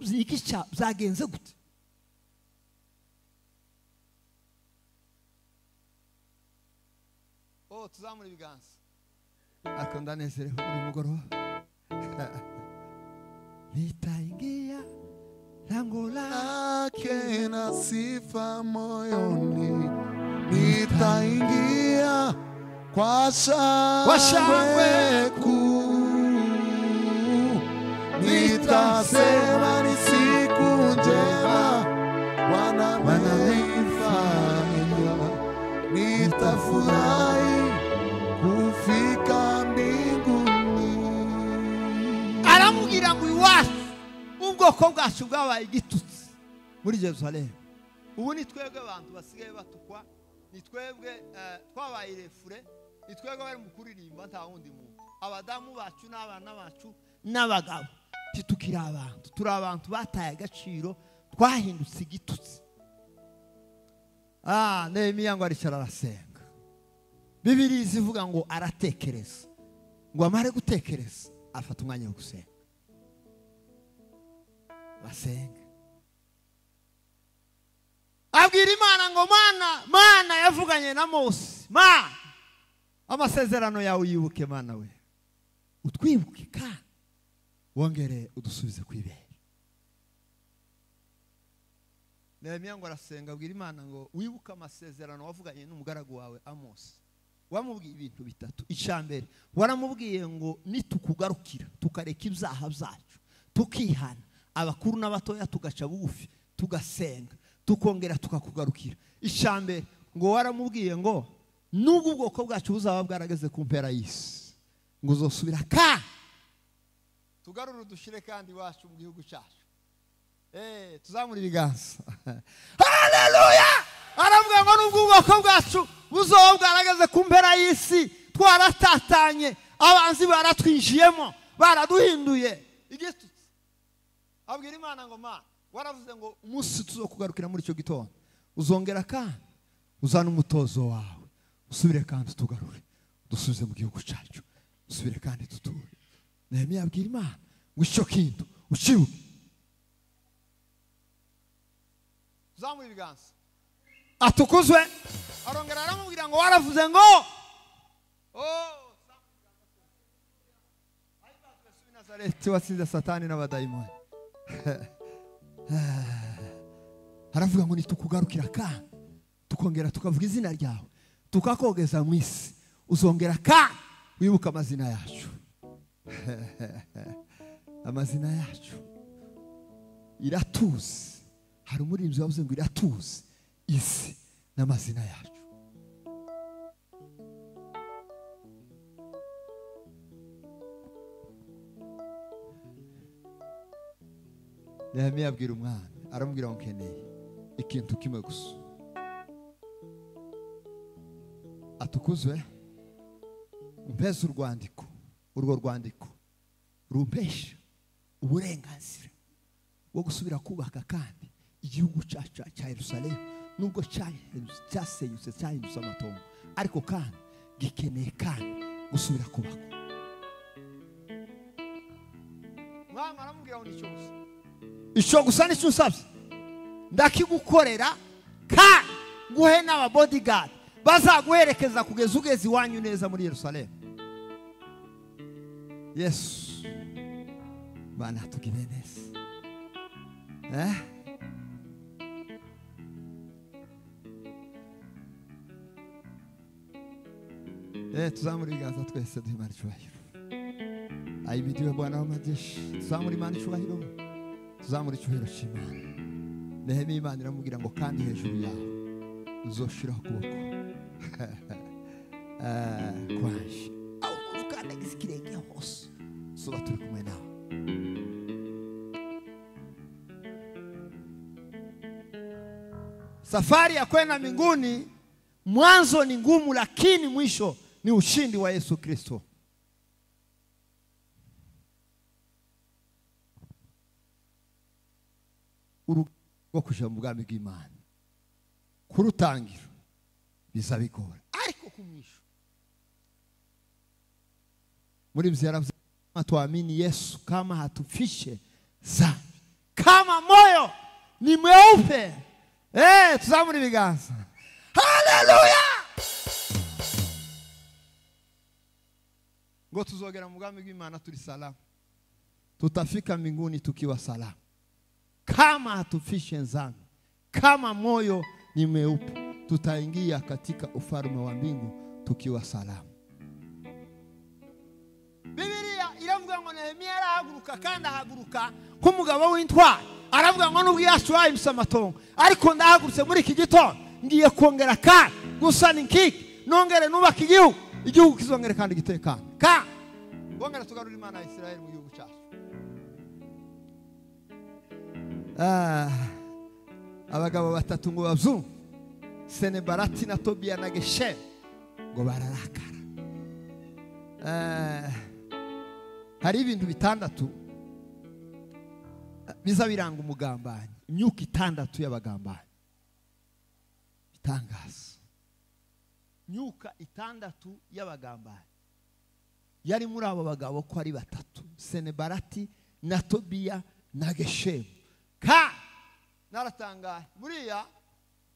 iki byagenze gute? Oh, tuzamura ibiganza. Ariko ndanezerewe muri mugoroba. Nitaingia lango lake na sifa moyoni, nitaingia kwa shangwe kuu, nitasema ni siku njema Bwana ameifanya, nitafurahi kufika mbinguni. Aramubwira ngo iwacu ubwoko bwacu bwabaye igitutsi muri Yerusalemu. Ubu ni twebwe abantu basigaye batukwa, ni twebwe twabaye refure, ni twebwe bari mu kuririmba nta wundi muntu. Abadamu bacu n'abana bacu n'abagabo titukiri abantu, turi abantu bataye agaciro, twahindutse igitutsi. Nehemiya ngo aricara arasenga. Bibiliya ivuga ngo aratekereza, ngo amare gutekereza afata umwanya wo gusenga. Basenga. Abwira Imana ngo Mana, Mana yavuganye na Mose, Mana amasezerano yawe uyibuke Mana we, utwibuke kandi wongere udusubize kwibera. Nehemiya ngo arasenga abwira Imana ngo wibuke amasezerano wavuganye n'umugaragu wawe Amos. Wamubwiye ibintu bitatu. Icya mbere waramubwiye ngo nitukugarukira tukareka ibyaha byacu tukihana, abakuru n'abatoya tugaca bugufi tugasenga tukongera tukakugarukira. Icya mbere ngo waramubwiye ngo nubwo ubwoko bwacu buzaba bwarageze ku mpera y'isi ngo uzosubira ka Tugarure dushire kandi iwacu mu gihugu cyacu. Tuzamura ibiganza. Haleluya! Aravuga ngo nubwo ubwoko bwacu buzoba bwarageze ku mpera y'isi, twaratatanye, abanzi baratwinjiyemo, baraduhinduye igitutsi. Abwira Imana ngo Mana, waravuze ngo umunsi tuzokugarukira muri icyo gitondo, uzongera kandi uzana umutozo wawe, usubire kandi tugarure, dusubize mu gihugu cyacu, usubire kandi tuture. Nehemiya abwira Imana ngo icyo kintu ucibuke. Zamura ibiganza. Atukuzwe. Arongera aramubwira ngo waravuze ngo Nazareti watsinze Satani n'abadayimoni. Aravuga ngo nitukugarukira kandi tukongera tukavuga izina ryawe, tukakogeza mu isi, uzongera kandi wibuka amazina yacu. Amazina yacu iratuzi. Hari umuririmbyi wavuze ngo iratuzi isi n'amazina yacu. Nehemiya abwira umwami, aramubwira ngo nkeneye ikintu kimwe gusa. Atukuzwe, umpeze urwandiko, urwo rwandiko rumpesha uburenganzira bwo gusubira kubaka kandi igihugu cyacu cya Yerusalemu, nubwo cyasenyutse cyahindutse amatongo, ariko kandi gikeneye kandi gusubira kubakwa. Mwami aramubwira ngo nicyo gusa, icyo gusa nicyo usabye, ndakigukorera kandi nguhe n'aba bodyguard bazaguherekeza kugeza ugeze iwanyu neza muri Yerusalemu. Yesu Bwana tugire neza. Tuzamura ibiganza twese duhe Imana icyubahiro. Ayibidiwe Bwana w'amajeshi. Tuzamura Imana icyubahiro. Tuzamura icyubahiro cy'Imana. Nehemiya Imana iramubwira ngo kandi hejuru yawe uzoshiraho ukuboko kwanje, aho ukandagiza ikirenge hose tuzoba turi kumwe nawe. Safari ya kwenda mbinguni mwanzo ni ngumu, lakini mwisho ni ushindi wa Yesu Kristo. Urugo kuja mu bwami bw'Imana kurutangira bizabigora, ariko kumwisho muri mziyaravuze tuamini Yesu kama hatufishe zambi, kama moyo ni mweupe. Tuzamura ibiganza. Haleluya! Ngo tuzogera mu bwami bw'Imana turi salama, tutafika mbinguni tukiwa salama, kama hatufishe zambi, kama moyo ni mweupe, tutaingia katika ufalme wa mbingu tukiwa salama. Bibiliya iravuga ngo Nehemiya arahaguruka kandi ahaguruka nk'umugabo w'intwari. Aravuga ngo nubwo yacu yahindutse amatongo, ariko ndahagurutse muri iki gitondo ngiye kongera kandi gusana inkike, nongere nubaka igihugu, igihugu kizongere kandi gitekane. Kandi bongera tugarura Imana ya Isirayeli mu gihugu cyacu. Abagabo batatu ngo babyumve, Senebalati na Tobiya na Geshemu, ngo bararakara. Hari ibintu bitandatu biza biranga umugambanyi, imyuka itandatu y'abagambanyi. Itangazo, imyuka itandatu y'abagambanyi yari muri abo bagabo ko ari batatu, Senebalati na Tobiya na Geshemu. Ka naratangaye buriya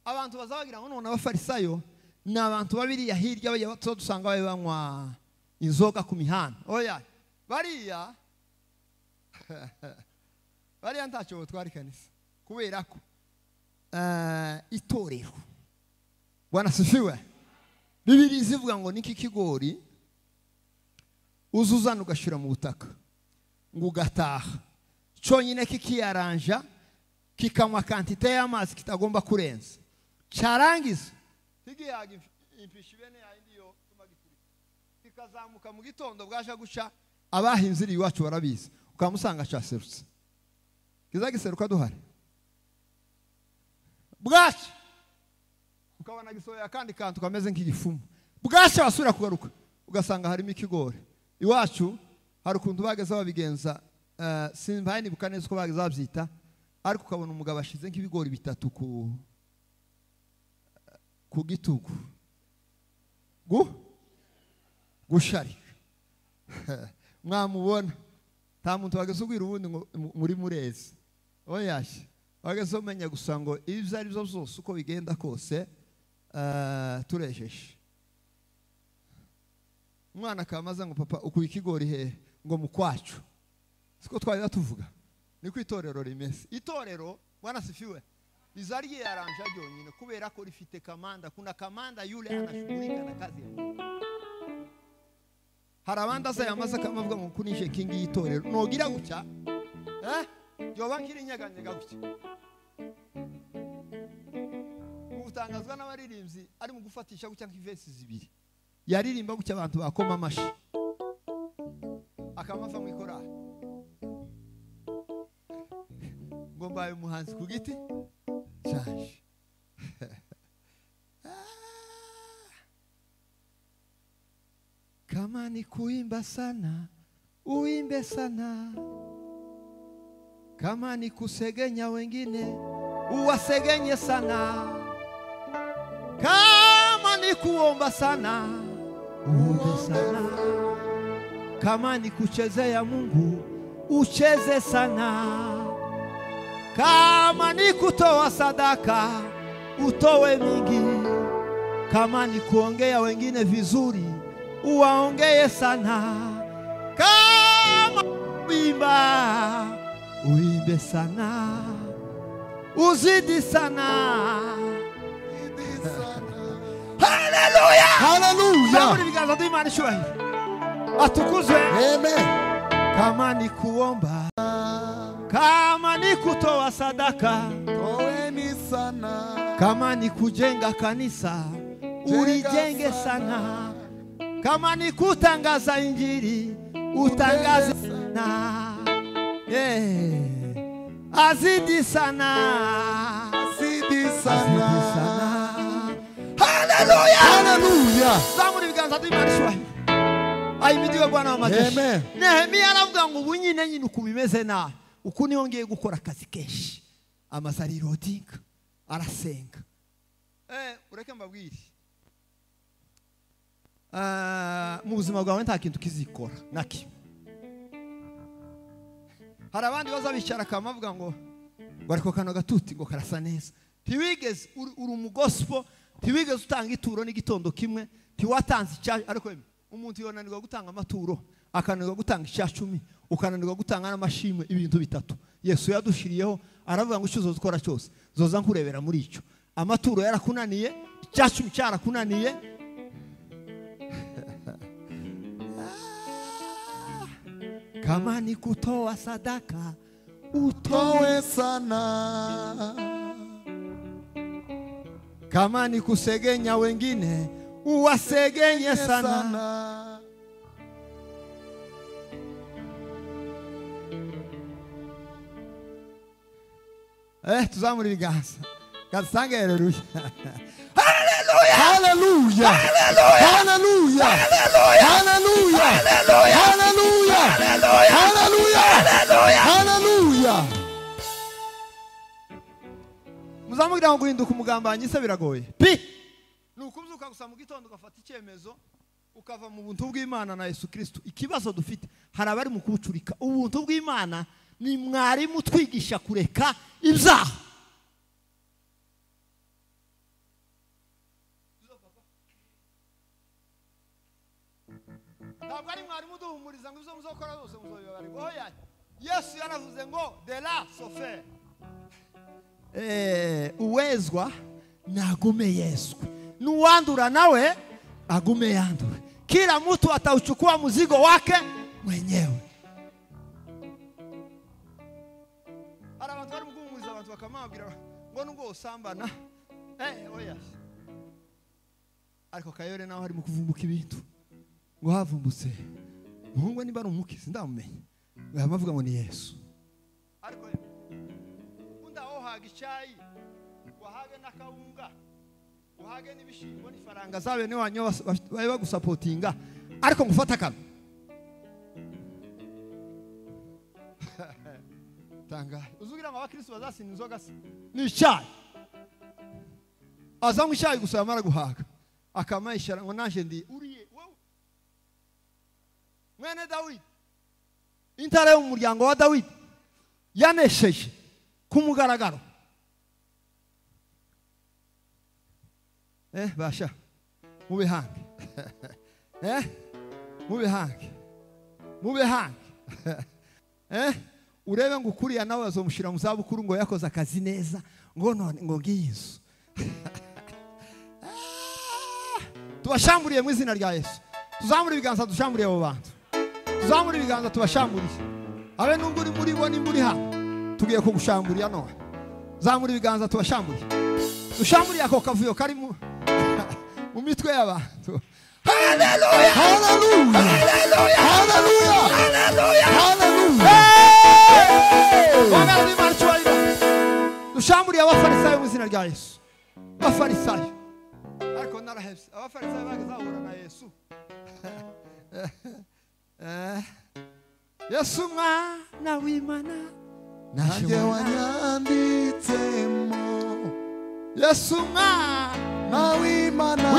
abantu bazabagira ngo none abafarisayo ni abantu babiriya hirya bajya dusanga babe banywa inzoga ku mihanda. Oya, bariya bariya ntacyo botwara ikanisa, kubera ko itorero. Bwana asifiwe. Bibiliya ivuga ngo niki kigori uzuzana ugashira mu butaka ngo ugataha cyonyine kikiyaranja kikanywa kantite y'amazi kitagomba kurenza, cyarangiza kigihaga impishi bene yindi yo tuma giturika, kikazamuka mu gitondo bwaje guca. Abahinzi iwacu barabizi, Ukamusanga cyaserutse. Kizagiseruka duhari. Bwacha ukabona gisoya kandi kantu kameze nk'igifumu. Bwacha wasura kugaruka ugasanga harimo ikigori. Iwacu hari ukuntu bageze babigenza, simbaye nibuka neza uko bageze babyita, ariko ukabona umugabo ashize nk'ibigori bitatu ku gitugu. Gusharika. Mwamubona nta muntu wageze ubwira ubundi ngo muri murezi. Oya, wageze umenya gusa ngo ibyo ari byo byose uko bigenda kose turejeje. Umwana akamaza ngo papa ukuye ikigori he ngo mukwacu. Siko twari tuvuga. Niko itorero rimeze. Itorero Bwana sifiwe. Rizari yaranja ryonyine kubera ko rifite kamanda. Kuna kamanda yule anashughulika na kazi ya Mungu. Hari abandi azayamaza akamavuga ngo kunishe kingi y'itorero. Nogira gutya? Yoba nkiri nyeganyega gutya. Gutangazwa n'abaririmbyi ari mu gufatisha gutya nk'ivesi zibiri. Yaririmba gutya abantu bakoma amashi. Akamava mu ikorali. Ngo mbaye umuhanzi ku giti cyaje. Kama ni kuimba sana, uimbe sana. Kama ni kusegenya wengine, uwasegenye sana. Kama ni kuomba sana, uombe sana. Kama ni kuchezea Mungu, ucheze sana. Kama ni kutoa sadaka, utowe mingi. Kama ni kuongea wengine vizuri, uwaongee sana. Kama uimba, uimbe sana. Uzidi sana. Haleluya! Haleluya! Atukuzwe. Amen. Kama ni kuomba, kama ni kutoa sadaka, toeni sana. Kama ni kujenga kanisa, ulijenge sana. Kama ni kutangaza injili, utangaze sana. Azidi sana. Azidi sana. Haleluya! Haleluya! Zamuri ibiganza by'Imana. Ahimidiwe Bwana wa majeshi. Nehemiya aravuga ngo ubu nyine nyine uku bimeze na uku niho ngiye gukora akazi kenshi. Amazarirodinka arasenga. Ureke mbabwire. Mu buzima bwawe nta kintu kizikora naki. Hari abandi bazabicara kamavuga ngo bariko kano gatuti ngo karasa neza. Ntiwigeze uri umugospel, ntiwigeze utanga ituro n'igitondo kimwe, ntiwatanze icya ariko umuntu yonanirwa gutanga amaturo, akananirwa gutanga 10, ukananirwa gutanga n'amashimwe, ibintu bitatu. Yesu yadushiriyeho aravuga ngo icyo uzokora cyose zoza nkurebera muri icyo. Amaturo yarakunaniye, 10 cyarakunaniye. Kama ni kutoa sadaka, utoe sana. Kama ni kusegenya wengine, uwasegenye sana. Tuzamure ibiganza. Kasange haleluya. Haleluya. Haleluya. Haleluya. Haleluya. Haleluya. Haleluya. Haleluya. Muzamugira ngo guhinduka umugambanyi se biragoye. Pi. Nukubyuka gusa mu gitondo ugafata icyemezo ukava mu buntu bw'Imana na Yesu Kristo. Ikibazo dufite hari abari mu kubucurika. Ubuntu bw'Imana ni mwarimu twigisha kureka ibyaha. Ntabwo ari mwarimu duhumuriza ngo ibyo muzokora byose muzobibabarwa. Oya, Yesu yaravuze ngo de la sofer. Uwezwa nagume yeswe, nuwandura nawe agume yandura. Kila mtu atauchukua mzigo wake mwenyewe. Hari abantu bari guhumuriza abantu bakamabwira ngo nubwo usambana oya, ariko kayore naho hari mu kuvumbuka ibintu ngo havumbutse muhungu niba ari umukizi ndamumenye Bavuga ngo ni Yesu. Ariko ukunda wohaga icyayi, wahage n'akawunga, uhage n'ibishimbo n'ifaranga zabe ni wanyo babe bagusapotinga, ariko ngufata kano. Tanga. Uzugira ngo abakristo bazasina inzoga se. Ni icyayi. Azanywa icyayi gusa yamara guhaga. Akamayishara ngo naje ndi uriye wowe. Mwene Dawidi. Intare yo mu muryango wa Dawidi yanesheje ku mugaragaro. Basha mubihange. Mubihange. Mubihange. Urebe ngo ukuriya nawe azomushira mu zabukuru ngo yakoze akazi neza ngo none ngo ngiyizo. Tubashamburiye mu izina rya Yesu. Tuzamure ibiganza dushamburiye abo bantu. Tuzamure ibiganza tubashamburiye. Abe nubwo uri muri bo ni muri hano. Tugiye kugushamburiya none. Zamura ibiganza tubashamburiye. Dushamburiye ako kavuyo kari mu mitwe y'abantu. Hallelujah! Hallelujah! Hallelujah! Hallelujah! Hallelujah! Hallelujah! Dushamburiye abafarisayo mu izina rya Yesu. Abafarisayo. Ariko narahebye. Abafarisayo bagazahura na Yesu. Yesu mwana w'Imana nanjye wanyanditsemo. Yesu mwana w'Imana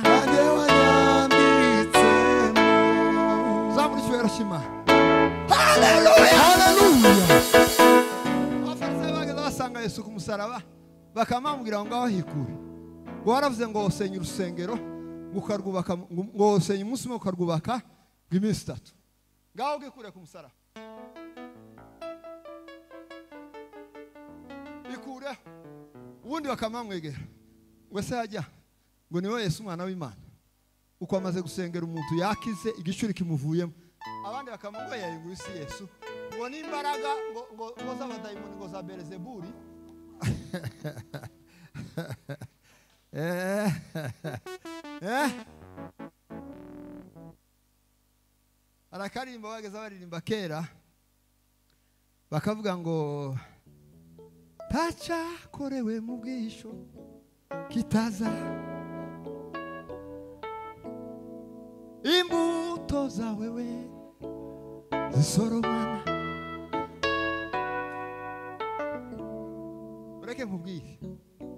nanjye wanyanditsemo. Zamura icyubahiro cy'Imana. Hallelujah! Hallelujah! Abafarisayo bageze basanga Yesu ku musaraba bakamubwira ngo ngaho hikure. Ngo waravuze ngo usenya urusengero ngo ukarwubaka, ngo usenya umunsi umwe ukarwubaka iminsi itatu. Ngaho gikure ku musaraba. Ikure. Ubundi bakamamwegera. Ngo se hajya ngo niwe Yesu umwana w'Imana. Uko amaze gusengera umuntu yakize igicuri kimuvuyemo. Abandi bakamubwira ngo isi Yesu. Ngo n'imbaraga ngo ngo z'abadayimoni ngo za Beelzebuli. Arakarimba bageze baririmba kera bakavuga ngo tacakorewe mu bwisho kitaza imbuto zawe we zisoromana. Ureke nkubwire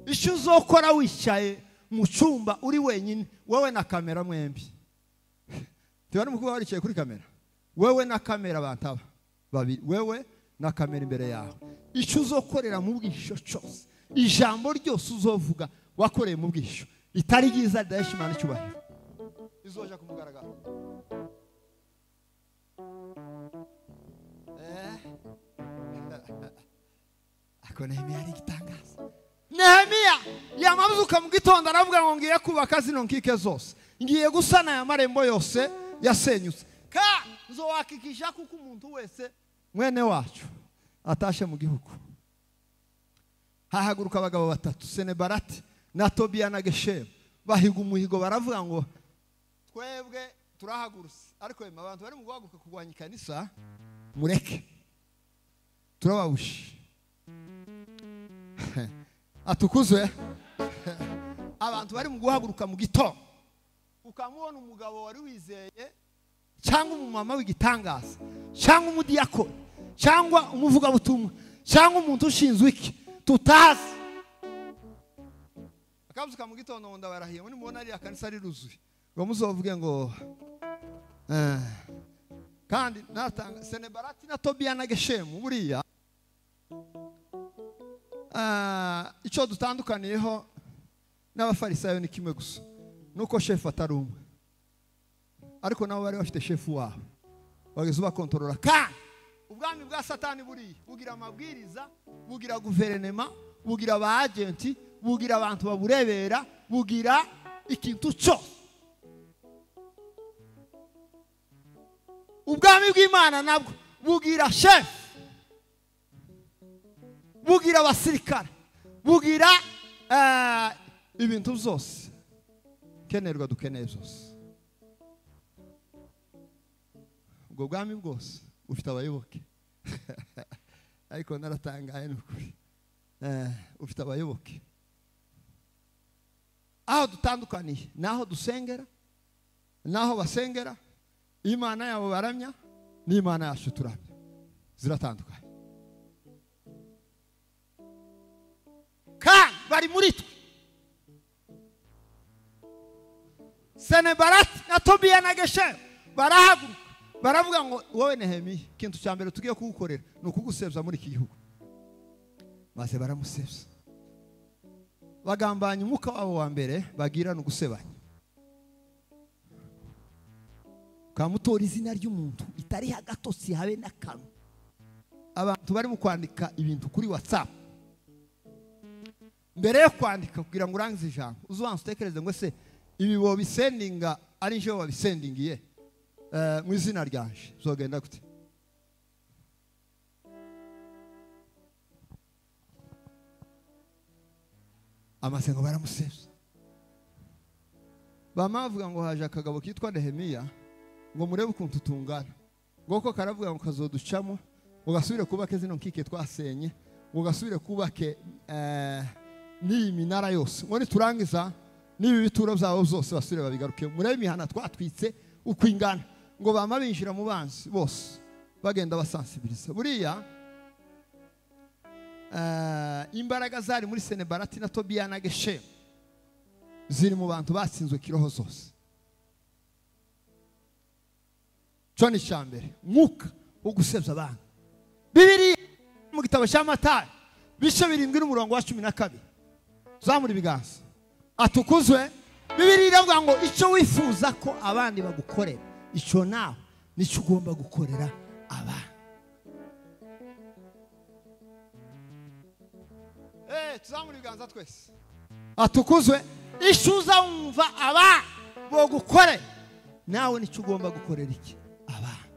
icyo uzokora wicaye mu cyumba uri wenyine wowe na kamera mwembi. Tubari mu kuba waricaye kuri kamera wewe na kamera bantaba babiri, wewe na kamera imbere yawe. Icyo uzokorera mu bwisho cyose, ijambo ryose uzovuga wakoreye mu bwisho itari ryiza ridahesha Imana icyubahiro, izoja kumugaragara. Ako Nehemiya ari igitangaza. Nehemiya yamazuka mu gitondo aravuga ngo ngiye kubaka zino nkike zose, ngiye gusana aya marembo yose yasenyutse, ka nzowakikisha kuko umuntu wese mwene wacu atashe mu gihugu. Hahaguruka abagabo batatu, Senebarati na Tobiya na Geshemu, bahiga umuhigo baravuga ngo twebwe turahagurutse, ariko yemwe abantu bari mu guhaguruka kurwanya ikanisa mureke turababushe. Atukuzwe. Abantu bari mu guhaguruka mu gitondo ukamubona umugabo wari wizeye cyangwa umumama w'igitangaza cyangwa umudiyakoni cyangwa umuvugabutumwa cyangwa umuntu ushinzwe iki tutazi, akabuzuka mu gitondo ngo ndabarahiye muri mubona ari akanisa riruzuye ngo muzovuge ngo kandi natanga Senebarati na Tobiya na Geshemu. Buriya icyo dutandukaniyeho n'abafarisayo ni kimwe gusa, nuko shefu atari umwe, ariko nabo bari bafite shefu wabo bageze bakontorora. Kandi ubwami bwa Satani buriya bugira amabwiriza, bugira guverinema, bugira aba agenti, bugira abantu baburebera, bugira ikintu cyose. Ubwami bw'Imana nabwo bugira shefu, bugira abasirikare, bugira ibintu byose kenerwa dukeneye byose. Ubwo bwami bwose Ufite abayoboke. Ariko naratangaye n'ukuri. Ufite abayoboke. Aho dutandukaniye naho dusengera, naho basengera, Imana yabo baramya n'Imana yacu turamya, ziratandukanye. Kandi bari muri twe. Senebalati na Tobiya na Geshemu barahaguruka baravuga ngo wowe Nehemiya, ikintu cya mbere tugiye kugukorera ni ukugusebya muri iki gihugu. Maze baramusebya, bagambanya umwuka wabo wa mbere bagira no gusebanya. Ukamutora izina ry'umuntu itari agatotsi habe n'akantu. Abantu bari mu kwandika ibintu kuri WhatsApp, mbere yo kwandika kugira ngo urangize ijambo uzubanza utekereze ngo se ibi bo bisendinga ari nje babisendingiye mu izina ryanje uzogenda gute? Amasengo baramusebya. Bamavuga ngo haje akagabo kitwa Nehemiya ngo murebe ukuntu tungana, ngo ko karavuga ngo kazoducamo ngo gasubire kubake zino nkike twasenye, ngo gasubire kubake n'iyi minara yose, ngo niturangiza n'ibi bituro byabo byose basubire babigaruke, murebe imihana twatwitse uko ingana. Ngo bama binjira mu banzi bose bagenda basansibiliza. Buriya imbaraga zari muri Senebalati na Tobiya na Geshemu ziri mu bantu batsinzwe kiroho zose. Cyo ni icya mbere, mwuka wo gusebya abantu. Bibiliya mu gitabo cya Matayo bice 7 n'umurongo wa 12, zamura ibiganza atukuzwe. Bibiliya iravuga ngo icyo wifuza ko abandi bagukorera, icyo nawe nicyo ugomba gukorera abandi. Tuzamura ibiganza twese atukuzwe. Icyo uzumva aba bogukorera nawe nicyo ugomba gukorera iki abandi.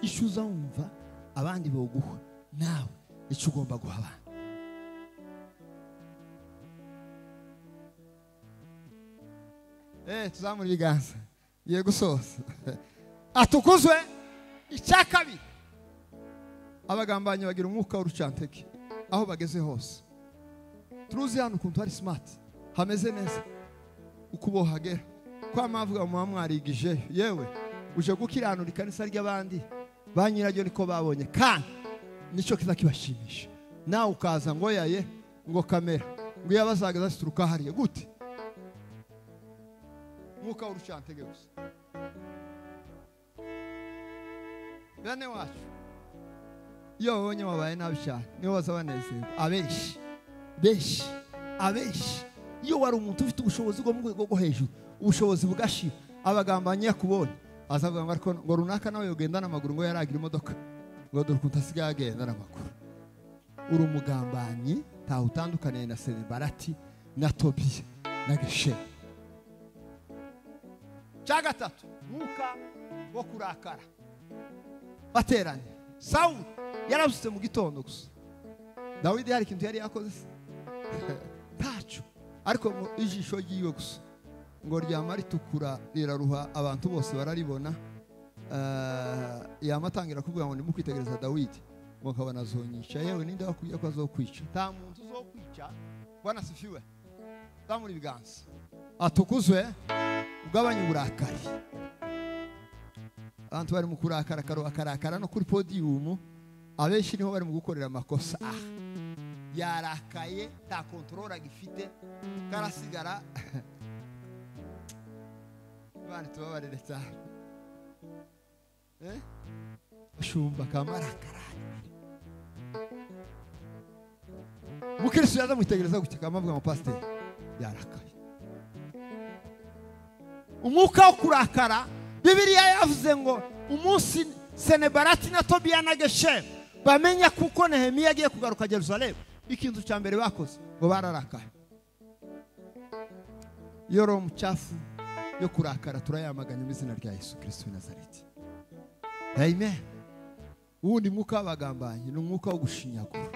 Icyo uzumva abandi boguha nawe icyo ugomba guha abandi. Tuzamura ibiganza ngiye gusoza. Atukuzwe. Icya kabiri, abagambanyi bagira umwuka w'urucantege aho bageze hose. Turuzi hano ukuntu hari smart hameze neza, uko bohagera kwa mavuga mu mwarigije, yewe uje gukiranura ikanisa ry'abandi ba nyiraryo niko babonye, kandi nicyo kiza kibashimisha. Nawe ukaza ngo yaye ngo kamera ngo yabazaga zituruka hariya gute? Mwuka w'urucantege gusa. Bene wacu iyo babonye wabaye nabi cyane nibo baza banezerwa. Abenshi benshi abenshi, iyo wari umuntu ufite ubushobozi bwo mu rwego rwo hejuru, ubushobozi bugashira, abagambanyi yakubonye azavuga ngo ariko ngo runaka nawe yogenda n'amaguru, ngo yaragira imodoka, ngo dore ukuntu asigaye agenda n'amaguru. Uri umugambanyi, ntawe utandukaniye na Senebalati na Tobiya na Geshemu. Cya gatatu, mwuka wo kurakara. Bateranye Sawuli yarabusutse mu gitondo gusa. Dawidi hari ikintu yari yakoze se? Ntacyo. Ariko ngo ijisho ryiwe gusa ngo ryama ritukura riraruha, abantu bose bararibona. Yamatangira kuvuga ngo nimukwitegereza Dawidi ngo nkabona azonyica. Yewe ninde wakubwiye ko azokwica? Nta muntu uzokwica. Bwana sifiwe. Zamura ibiganza atukuzwe. Ugabanye uburakari. Abantu bari mu kurakara akarakara no kuri podiyumu, abenshi niho bari mu gukorera amakosa. Yarakaye nta control agifite, karasigara. Bana tubabarire cyane. Shumba kamarakara. Mukristo yaza mwitegereza gutya kamavuga ngo pastor yarakaye. Umwuka wo kurakara, Bibiliya yavuze ngo umunsi Senebalati na Tobiya na Geshemu bamenya kuko Nehemiya agiye kugaruka Yerusalemu, ikintu cya mbere bakoze ngo bararakaye. Iyo roho mucafu yo kurakara turayamaganya mu izina rya Yesu Kristo w'i Nazareti. Amen. Uwundi mwuka w'abagambanyi ni umwuka wo gushinyagura.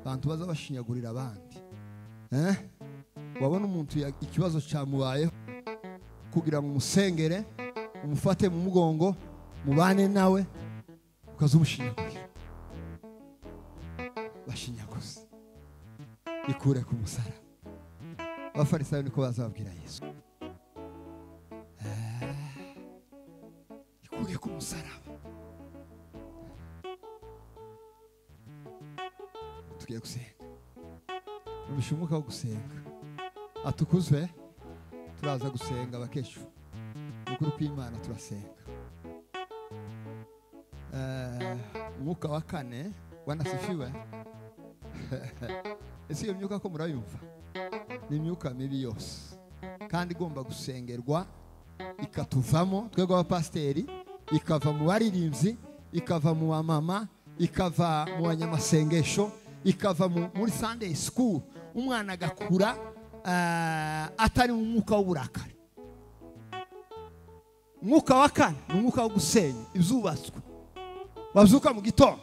Abantu baza bashinyagurira abandi. Wabona umuntu ikibazo cyamubayeho kugira ngo umusengere, umufate mu mugongo, mubane nawe, ukazumushinyagurira. Bashinyaguze. Ikure ku musaraba. Abafarisayo niko bazabwira Yesu. Ikure ku musaraba. Tugiye gusenga. Ubisha umwuka wo gusenga. Atukuzwe, turaza gusenga abakeshu. Ukuri kw'Imana turasenga. Umwuka wa kane wanasifiwe. Ese iyo myuka ko murayumva? Ni imyuka mibi yose kandi igomba gusengerwa ikatuvamo twebwe abapasiteri, ikava mu baririmbyi, ikava mu bamama, ikava mu banyamasengesho, ikava muri Sunday school. Umwana agakura atari mu mwuka w'uburakari. Umwuka wa kane ni umwuka wo gusenya izubatswe. Bazuka mu gitondo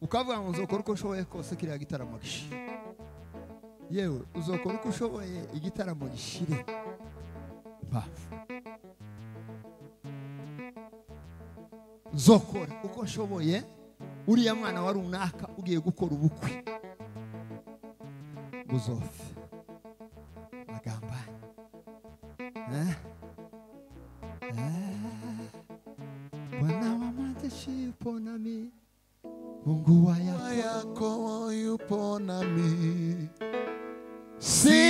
ukavuga ngo uzokora uko ushoboye kose kiriya gitaramo gishire. Yewe uzokora uko ushoboye igitaramo gishire. Impamvu nzokora uko nshoboye uriya mwana wa runaka ugiye gukora ubukwe buzofe bagambanye. Bwana wa majeshi yupo nami, Mungu wa Yakobo yupo nami, sitaogopa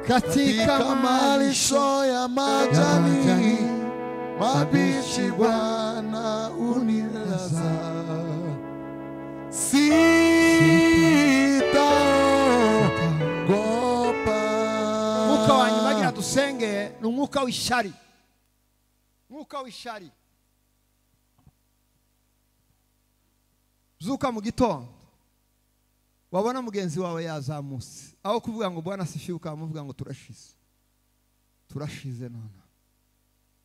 katika malisho ya majani mabichi, Bwana unilaza. Sitaogopa. Umwuka wa nyuma agira dusenge ni umwuka w'ishari. Umwuka w'ishari. Zuka mu gitondo wabona mugenzi wawe yazamutse, aho kuvuga ngo Bwana asifiwe ukamuvuga ngo turashize. Turashize none.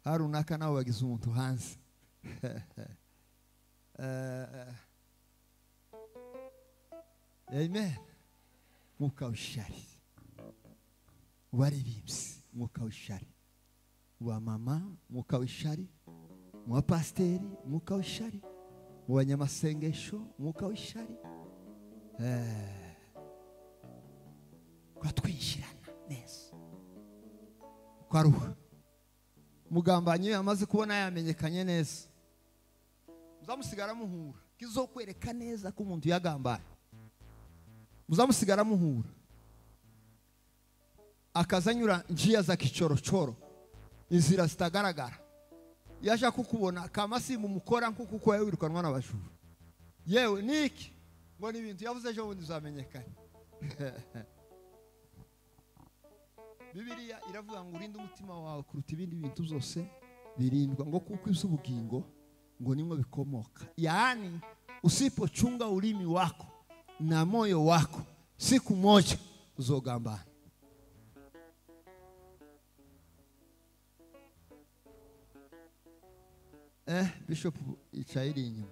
Hari runaka nawe bagize umuntu hanze. Amen. Umwuka w'ishari. Ubaririmbyi, umwuka w'ishari. Wa mama, umwuka w'ishari. Mu bapasiteri, umwuka w'ishari. Mu banyamasengesho, umwuka w'ishari. Twatwinjirana neza. Kwaruha. Mugambanyi amaze kubona yamenyekanye neza, muzamusigara muhura. Kizokwereka neza ko umuntu yagambanye. Muzamusigara muhura. Akazanyura njia za kichorochoro, inzira zitagaragara. Yaje kukubona kamasimu mukora nkuko uko wirukanwa n'abajura. Yewe niki ngo ni ibintu yavuze ejo bundi bizamenyekana. Bibiliya iravuga ngo urinde umutima wawe kuruta ibindi bintu byose birindwa, ngo kuko iby'ubugingo ngo nimwe bikomoka. Yaani usipochunga ulimi wako na moyo wako, siku moja uzogambana. Bishop ichairi inyuma.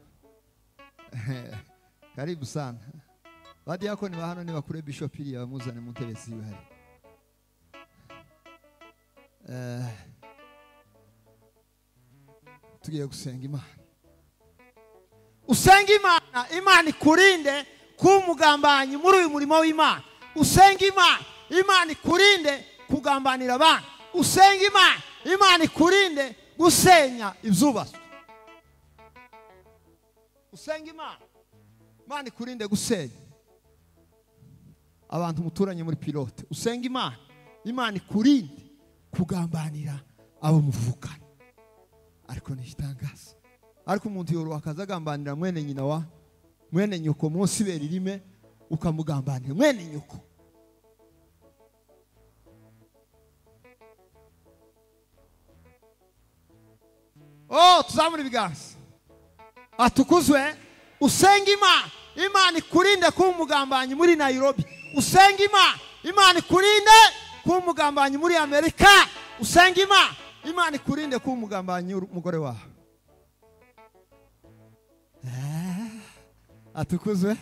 Karibu sana. Badiakoni ba hano nibakure Bishop iriya bamuzane mu ntebe ziwe hari. Tugiye gusenga Imana. Usenga Imana, Imana ikurinde kuba umugambanyi muri uyu murimo w'Imana. Usenga Imana, Imana ikurinde kugambanira abantu. Usenga Imana, Imana ikurinde gusenya ibyubatswe. Usenga Imana, Imana ikurinde gusenya abantu muturanye muri pilote. Usenga Imana, Imana ikurinde kugambanira abo muvukana. Ariko ni igitangaza. Ariko umuntu yoroha akazagambanira mwene nyina wa mwene nyoko munsi beri rime ukamugambanira mwene nyoko. Oh, tuzamure ibiganza. Atukuzwe. Usenga Imana, Imana ikurinde kuba umugambanyi muri Nairobi. Usenga Imana, Imana ikurinde. Kuba umugambanyi muri Amerika, usenga Imana, Imana ikurinde kuba umugambanyi umugore wawe. Atukuzwe,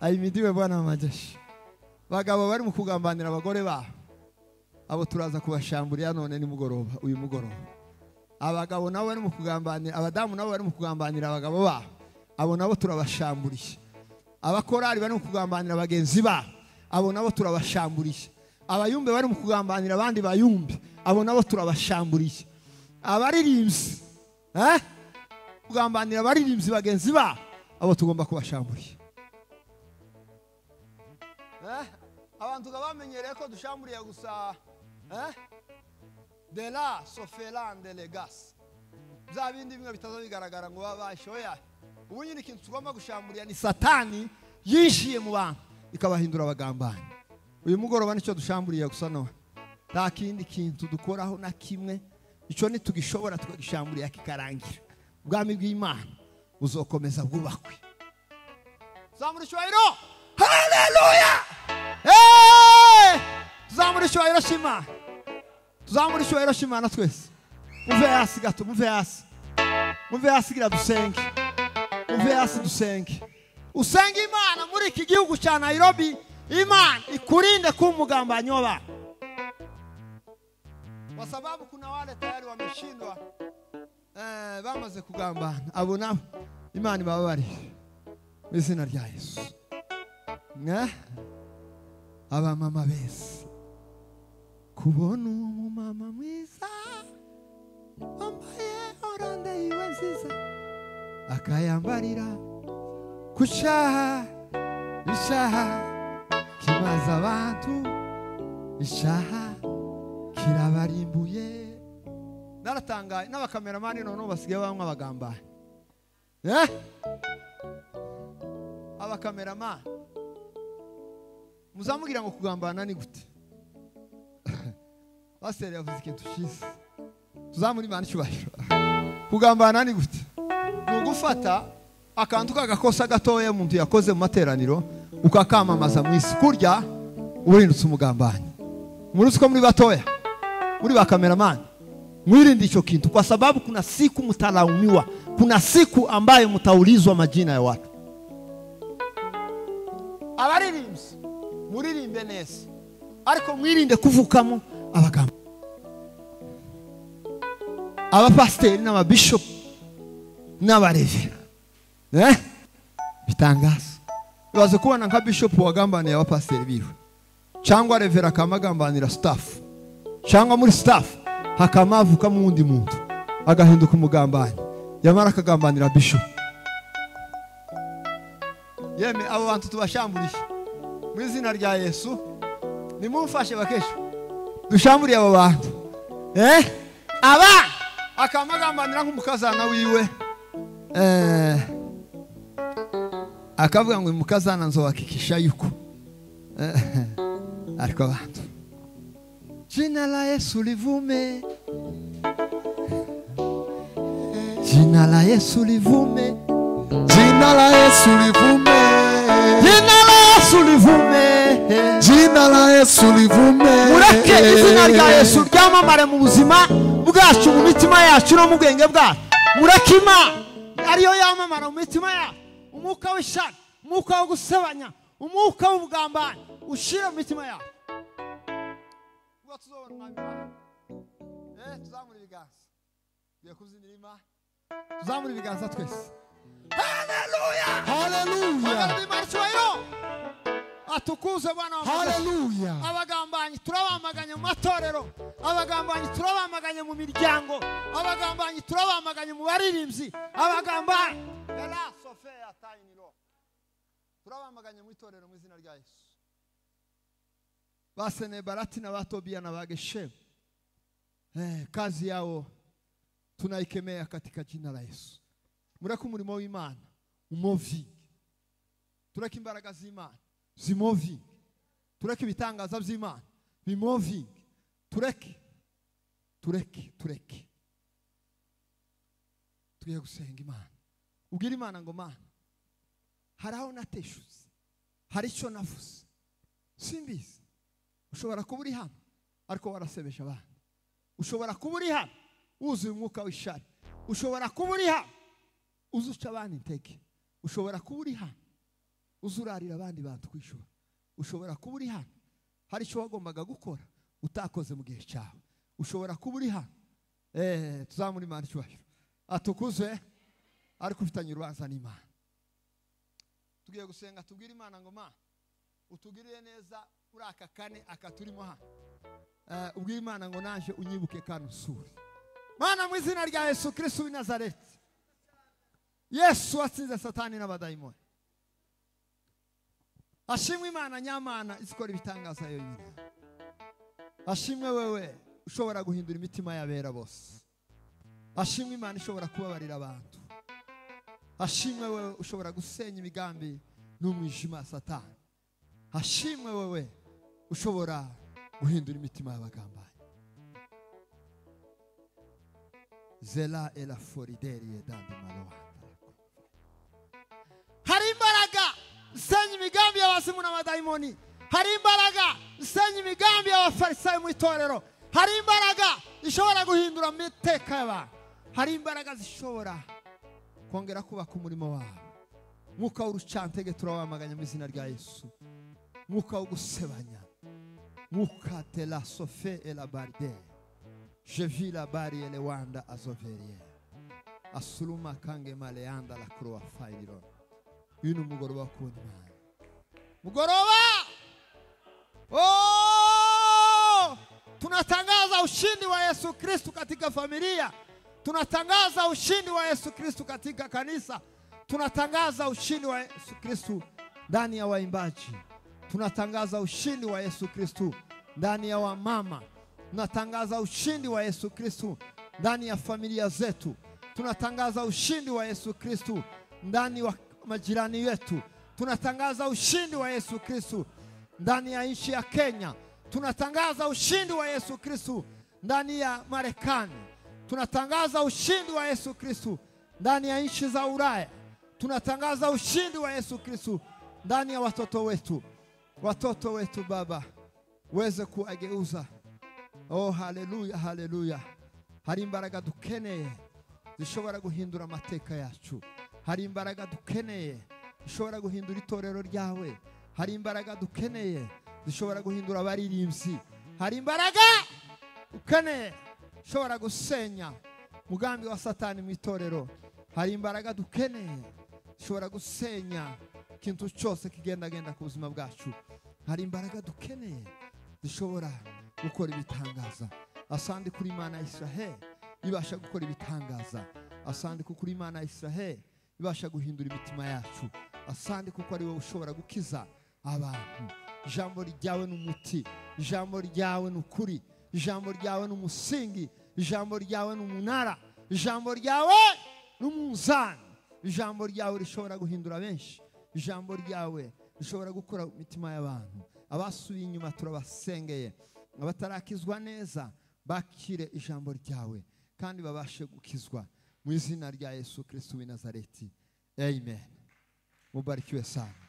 ahimidiwe Bwana wa majeshi. Bagabo bari mu kugambanira abagore babo, abo turaza kubashamburira none ni mugoroba, uyu mugoroba. Abagabo nabo bari mu kugambanira, abadamu nabo bari mu kugambanira abagabo babo, abo nabo turabashamburiye. Abakorari bari mu kugambanira bagenzi babo, abo nabo turabashamburiye. Abayumbe bari mu kugambanira abandi bayumbe, abo nabo turabashamburiye. Abaririmbyi, kugambanira abaririmbyi bagenzi babo, abo tugomba kubashamburiye. Abantu bamenyereye ko dushamburiye gusa, de la sofelan de legas, bya bindi bimwe bitaza bigaragara ngo babashoya. Ubu nyine ikintu tugomba gushamburiya ni Satani yishiye mu bantu ikabahindura abagambanyi. Uyu mugoroba nicyo dushamburiye gusa, no nta kindi kintu dukoraho na kimwe. Icyo nitugishobora tukagishamburiya kikarangira. Ubwami bw'Imana buzokomeza bwubakwe. Zamura icyubahiro, haleluya! Tuzamura icyubahiro cy'Imana, tuzamura icyubahiro cy'Imana twese. Muve hasi gato, muve hasi, muve hasi gira dusenge, muve hasi dusenge. Usenge Imana muri iki gihugu cya Nairobi, Imana ikurinde kuba umugambanyi w'abantu, kwa sababu kuna wale tayari wameshindwa, bamaze kugambana. Abo nabo Imana ibababarire mu izina rya Yesu. Abamama beza, kubona umumama mwiza wambaye orande yiwe nziza, akayambarira ku cyaha, icyaha kimaze abantu, icyaha kirabarimbuye. Naratangaye n'abakameramani noneho basigaye bamwe abagambanyi. Abakameramani muzamugira ngo kugambana ni gute? Pasiteri yavuze ikintu cyiza, tuzamura Imana icyubahiro. Kugambana ni gute? Ni ugufata akantu k'agakosa gatoya umuntu yakoze mu materaniro ukakamamaza mu isi, kurya uhindutse umugambanyi. Muruzi ko muri batoya, muri ba kameramani, mwirinde icyo kintu, kwa sababu kuna siku mtalaumiwa, kuna siku ambayo mtaulizwa majina ya watu. Abaririmbyi muririmbe neza, ariko mwirinde kuvukamo abagambo. Abapasiteri n'ababishop n'abarevera, bitangaza. Baze kubona nka bishop wagambaniye abapasiteri biwe, cyangwa revera akamagambanira staff, cyangwa muri staff hakamavukamo uwundi muntu agahinduka umugambanyi, yamara akagambanira bishop. Yeme abo bantu tubashamburiye mu izina rya Yesu. Nimumfashe bakesho dushamburiye abo bantu. Aba akamagambanira nk'umukazana wiwe, akavuga ngo umukazana nzobakikisha yuko ariko abantu. Jina la Yesu livume, jina la Yesu livume, jina la Yesu livume, jina la Yesu livume, jina la Yesu livume. Mureke izina rya Yesu ryamamare mu buzima bwacu, mu mitima yacu no mu bwenge bwacu. Mureke Imana ariyo yamamara mu mitima yacu. Umwuka w'ishari, umwuka wo gusebanya, umwuka w'ubugambanyi ushire mu mitima yacu. Kuba tuzobona umwami wacu. Tuzamura ibiganza, tugiye kubyinira Imana. Tuzamura ibiganza twese. Haleluya, haleluya, atukuzwe Bwana wa majeshi. Haleluya. Abagambanyi turabamaganye mu matorero, abagambanyi turabamaganye mu miryango, abagambanyi turabamaganye mu baririmbyi, abagambanyi turabamaganye mu itorero mu izina rya Yesu. Ba Senebalati na ba Tobia na ba Geshemu, kazi yao tunaikemea katika jina la Yesu. Mureke umurimo w'Imana umovinge, tureke imbaraga z'Imana zimovinge, tureke ibitangaza by'Imana bimovinge, tureke tureke tureke. Tugiye gusenga Imana. Ubwira Imana ngo Mana, hari aho nateshutse, hari icyo navuze simbizi. Ushobora kuba uri hano ariko warasebeje abandi. Ushobora kuba uri hano wuzuye umwuka w'ishari. Ushobora kuba uri hano uzuca abandi intege. Ushobora kuba uri hano uzurarira abandi bantu kwishura. Ushobora kuba uri hano hari icyo wagombaga gukora utakoze mu gihe cyawe. Ushobora kuba uri hano tuzamura Imana icyubahiro, atukuzwe, ariko ufitanye urubanza n'Imana. Tugiye gusenga tubwire Imana ngo ma utugirire neza uri aka kane aka turimo hano. Ubwire Imana ngo naje unyibuke kandi usure. Mana, mu izina rya Yesu Kristo w'i Nazareti, Yesu watsinze Satani n'abadayimoni, ashimwe Imana nyamana izikora ibitangaza yonyine. Ashimwe wewe ushobora guhindura imitima y'abera bose. Ashimwe Imana ishobora kubabarira abantu. Ashimwe wewe ushobora gusenya imigambi n'umwijima wa Satani. Ashimwe wewe ushobora guhindura imitima y'abagambanyi. Zela ela forideri dandi maloanda. Hari imbaraga senya imigambi y'abazimu n'abadayimoni. Hari imbaraga senya imigambi y'abafarisayo mu itorero. Hari imbaraga ishobora guhindura amateka y'abantu. Hari imbaraga zishobora kongera kubaka umurimo wawe. Mwuka w'urucantege turawamaganya mu izina rya Yesu. Mwuka wo gusebanya, mwuka te la sofe et la barde. Je vis la bari ele wanda azoverie. Asuluma kange maleanda la croix failiro. Uyu ni umugoroba wo kubona Imana. Mugoroba! Oh! Tunatangaza ushindi wa Yesu Kristo katika familia. Tunatangaza ushindi wa Yesu Kristo katika kanisa. Tunatangaza ushindi wa Yesu Kristo ndani ya waimbaji. Tunatangaza ushindi wa Yesu Kristo ndani ya wamama. Tunatangaza ushindi wa Yesu Kristo ndani ya familia zetu. Tunatangaza ushindi wa Yesu Kristo ndani wa majirani wetu. Tunatangaza ushindi wa Yesu Kristo ndani ya nchi ya Kenya. Tunatangaza ushindi wa Yesu Kristo ndani ya Marekani. Tunatangaza ushindi wa Yesu Kristo ndani ya nchi za Ulaya. Tunatangaza ushindi wa Yesu Kristo ndani ya watoto wetu. Watoto wetu Baba, uweze kuwageuza. Oh, haleluya, haleluya. Hari imbaraga dukeneye zishobora guhindura amateka yacu. Hari imbaraga dukeneye zishobora guhindura itorero ryawe. Hari imbaraga dukeneye zishobora guhindura abaririmbyi. Hari imbaraga ukeneye zishobora gusenya mugambi wa Satani mu itorero. Hari imbaraga dukeneye zishobora gusenya ikintu cyose kigendagenda ku buzima bwacu. Hari imbaraga dukeneye zishobora gukora ibitangaza. Asante kuri Imana ya Israel ibasha gukora ibitangaza. Asante kuri Imana ya Israel ibasha guhindura imitima yacu. Asante kuko ari wowe ushobora gukiza abantu. Ijambo ryawe ni umuti, ijambo ryawe ni ukuri, ijambo ryawe ni umusingi, ijambo ryawe ni umunara, ijambo ryawe ni umunzani. Ijambo ryawe rishobora guhindura benshi. Ijambo ryawe rishobora gukora imitima y'abantu. Abasubiye inyuma turabasengeye, abatarakizwa neza bakire ijambo ryawe kandi babashe gukizwa mu izina rya Yesu Kristo w'i Nazareti. Amen. Mubarikiwe sana.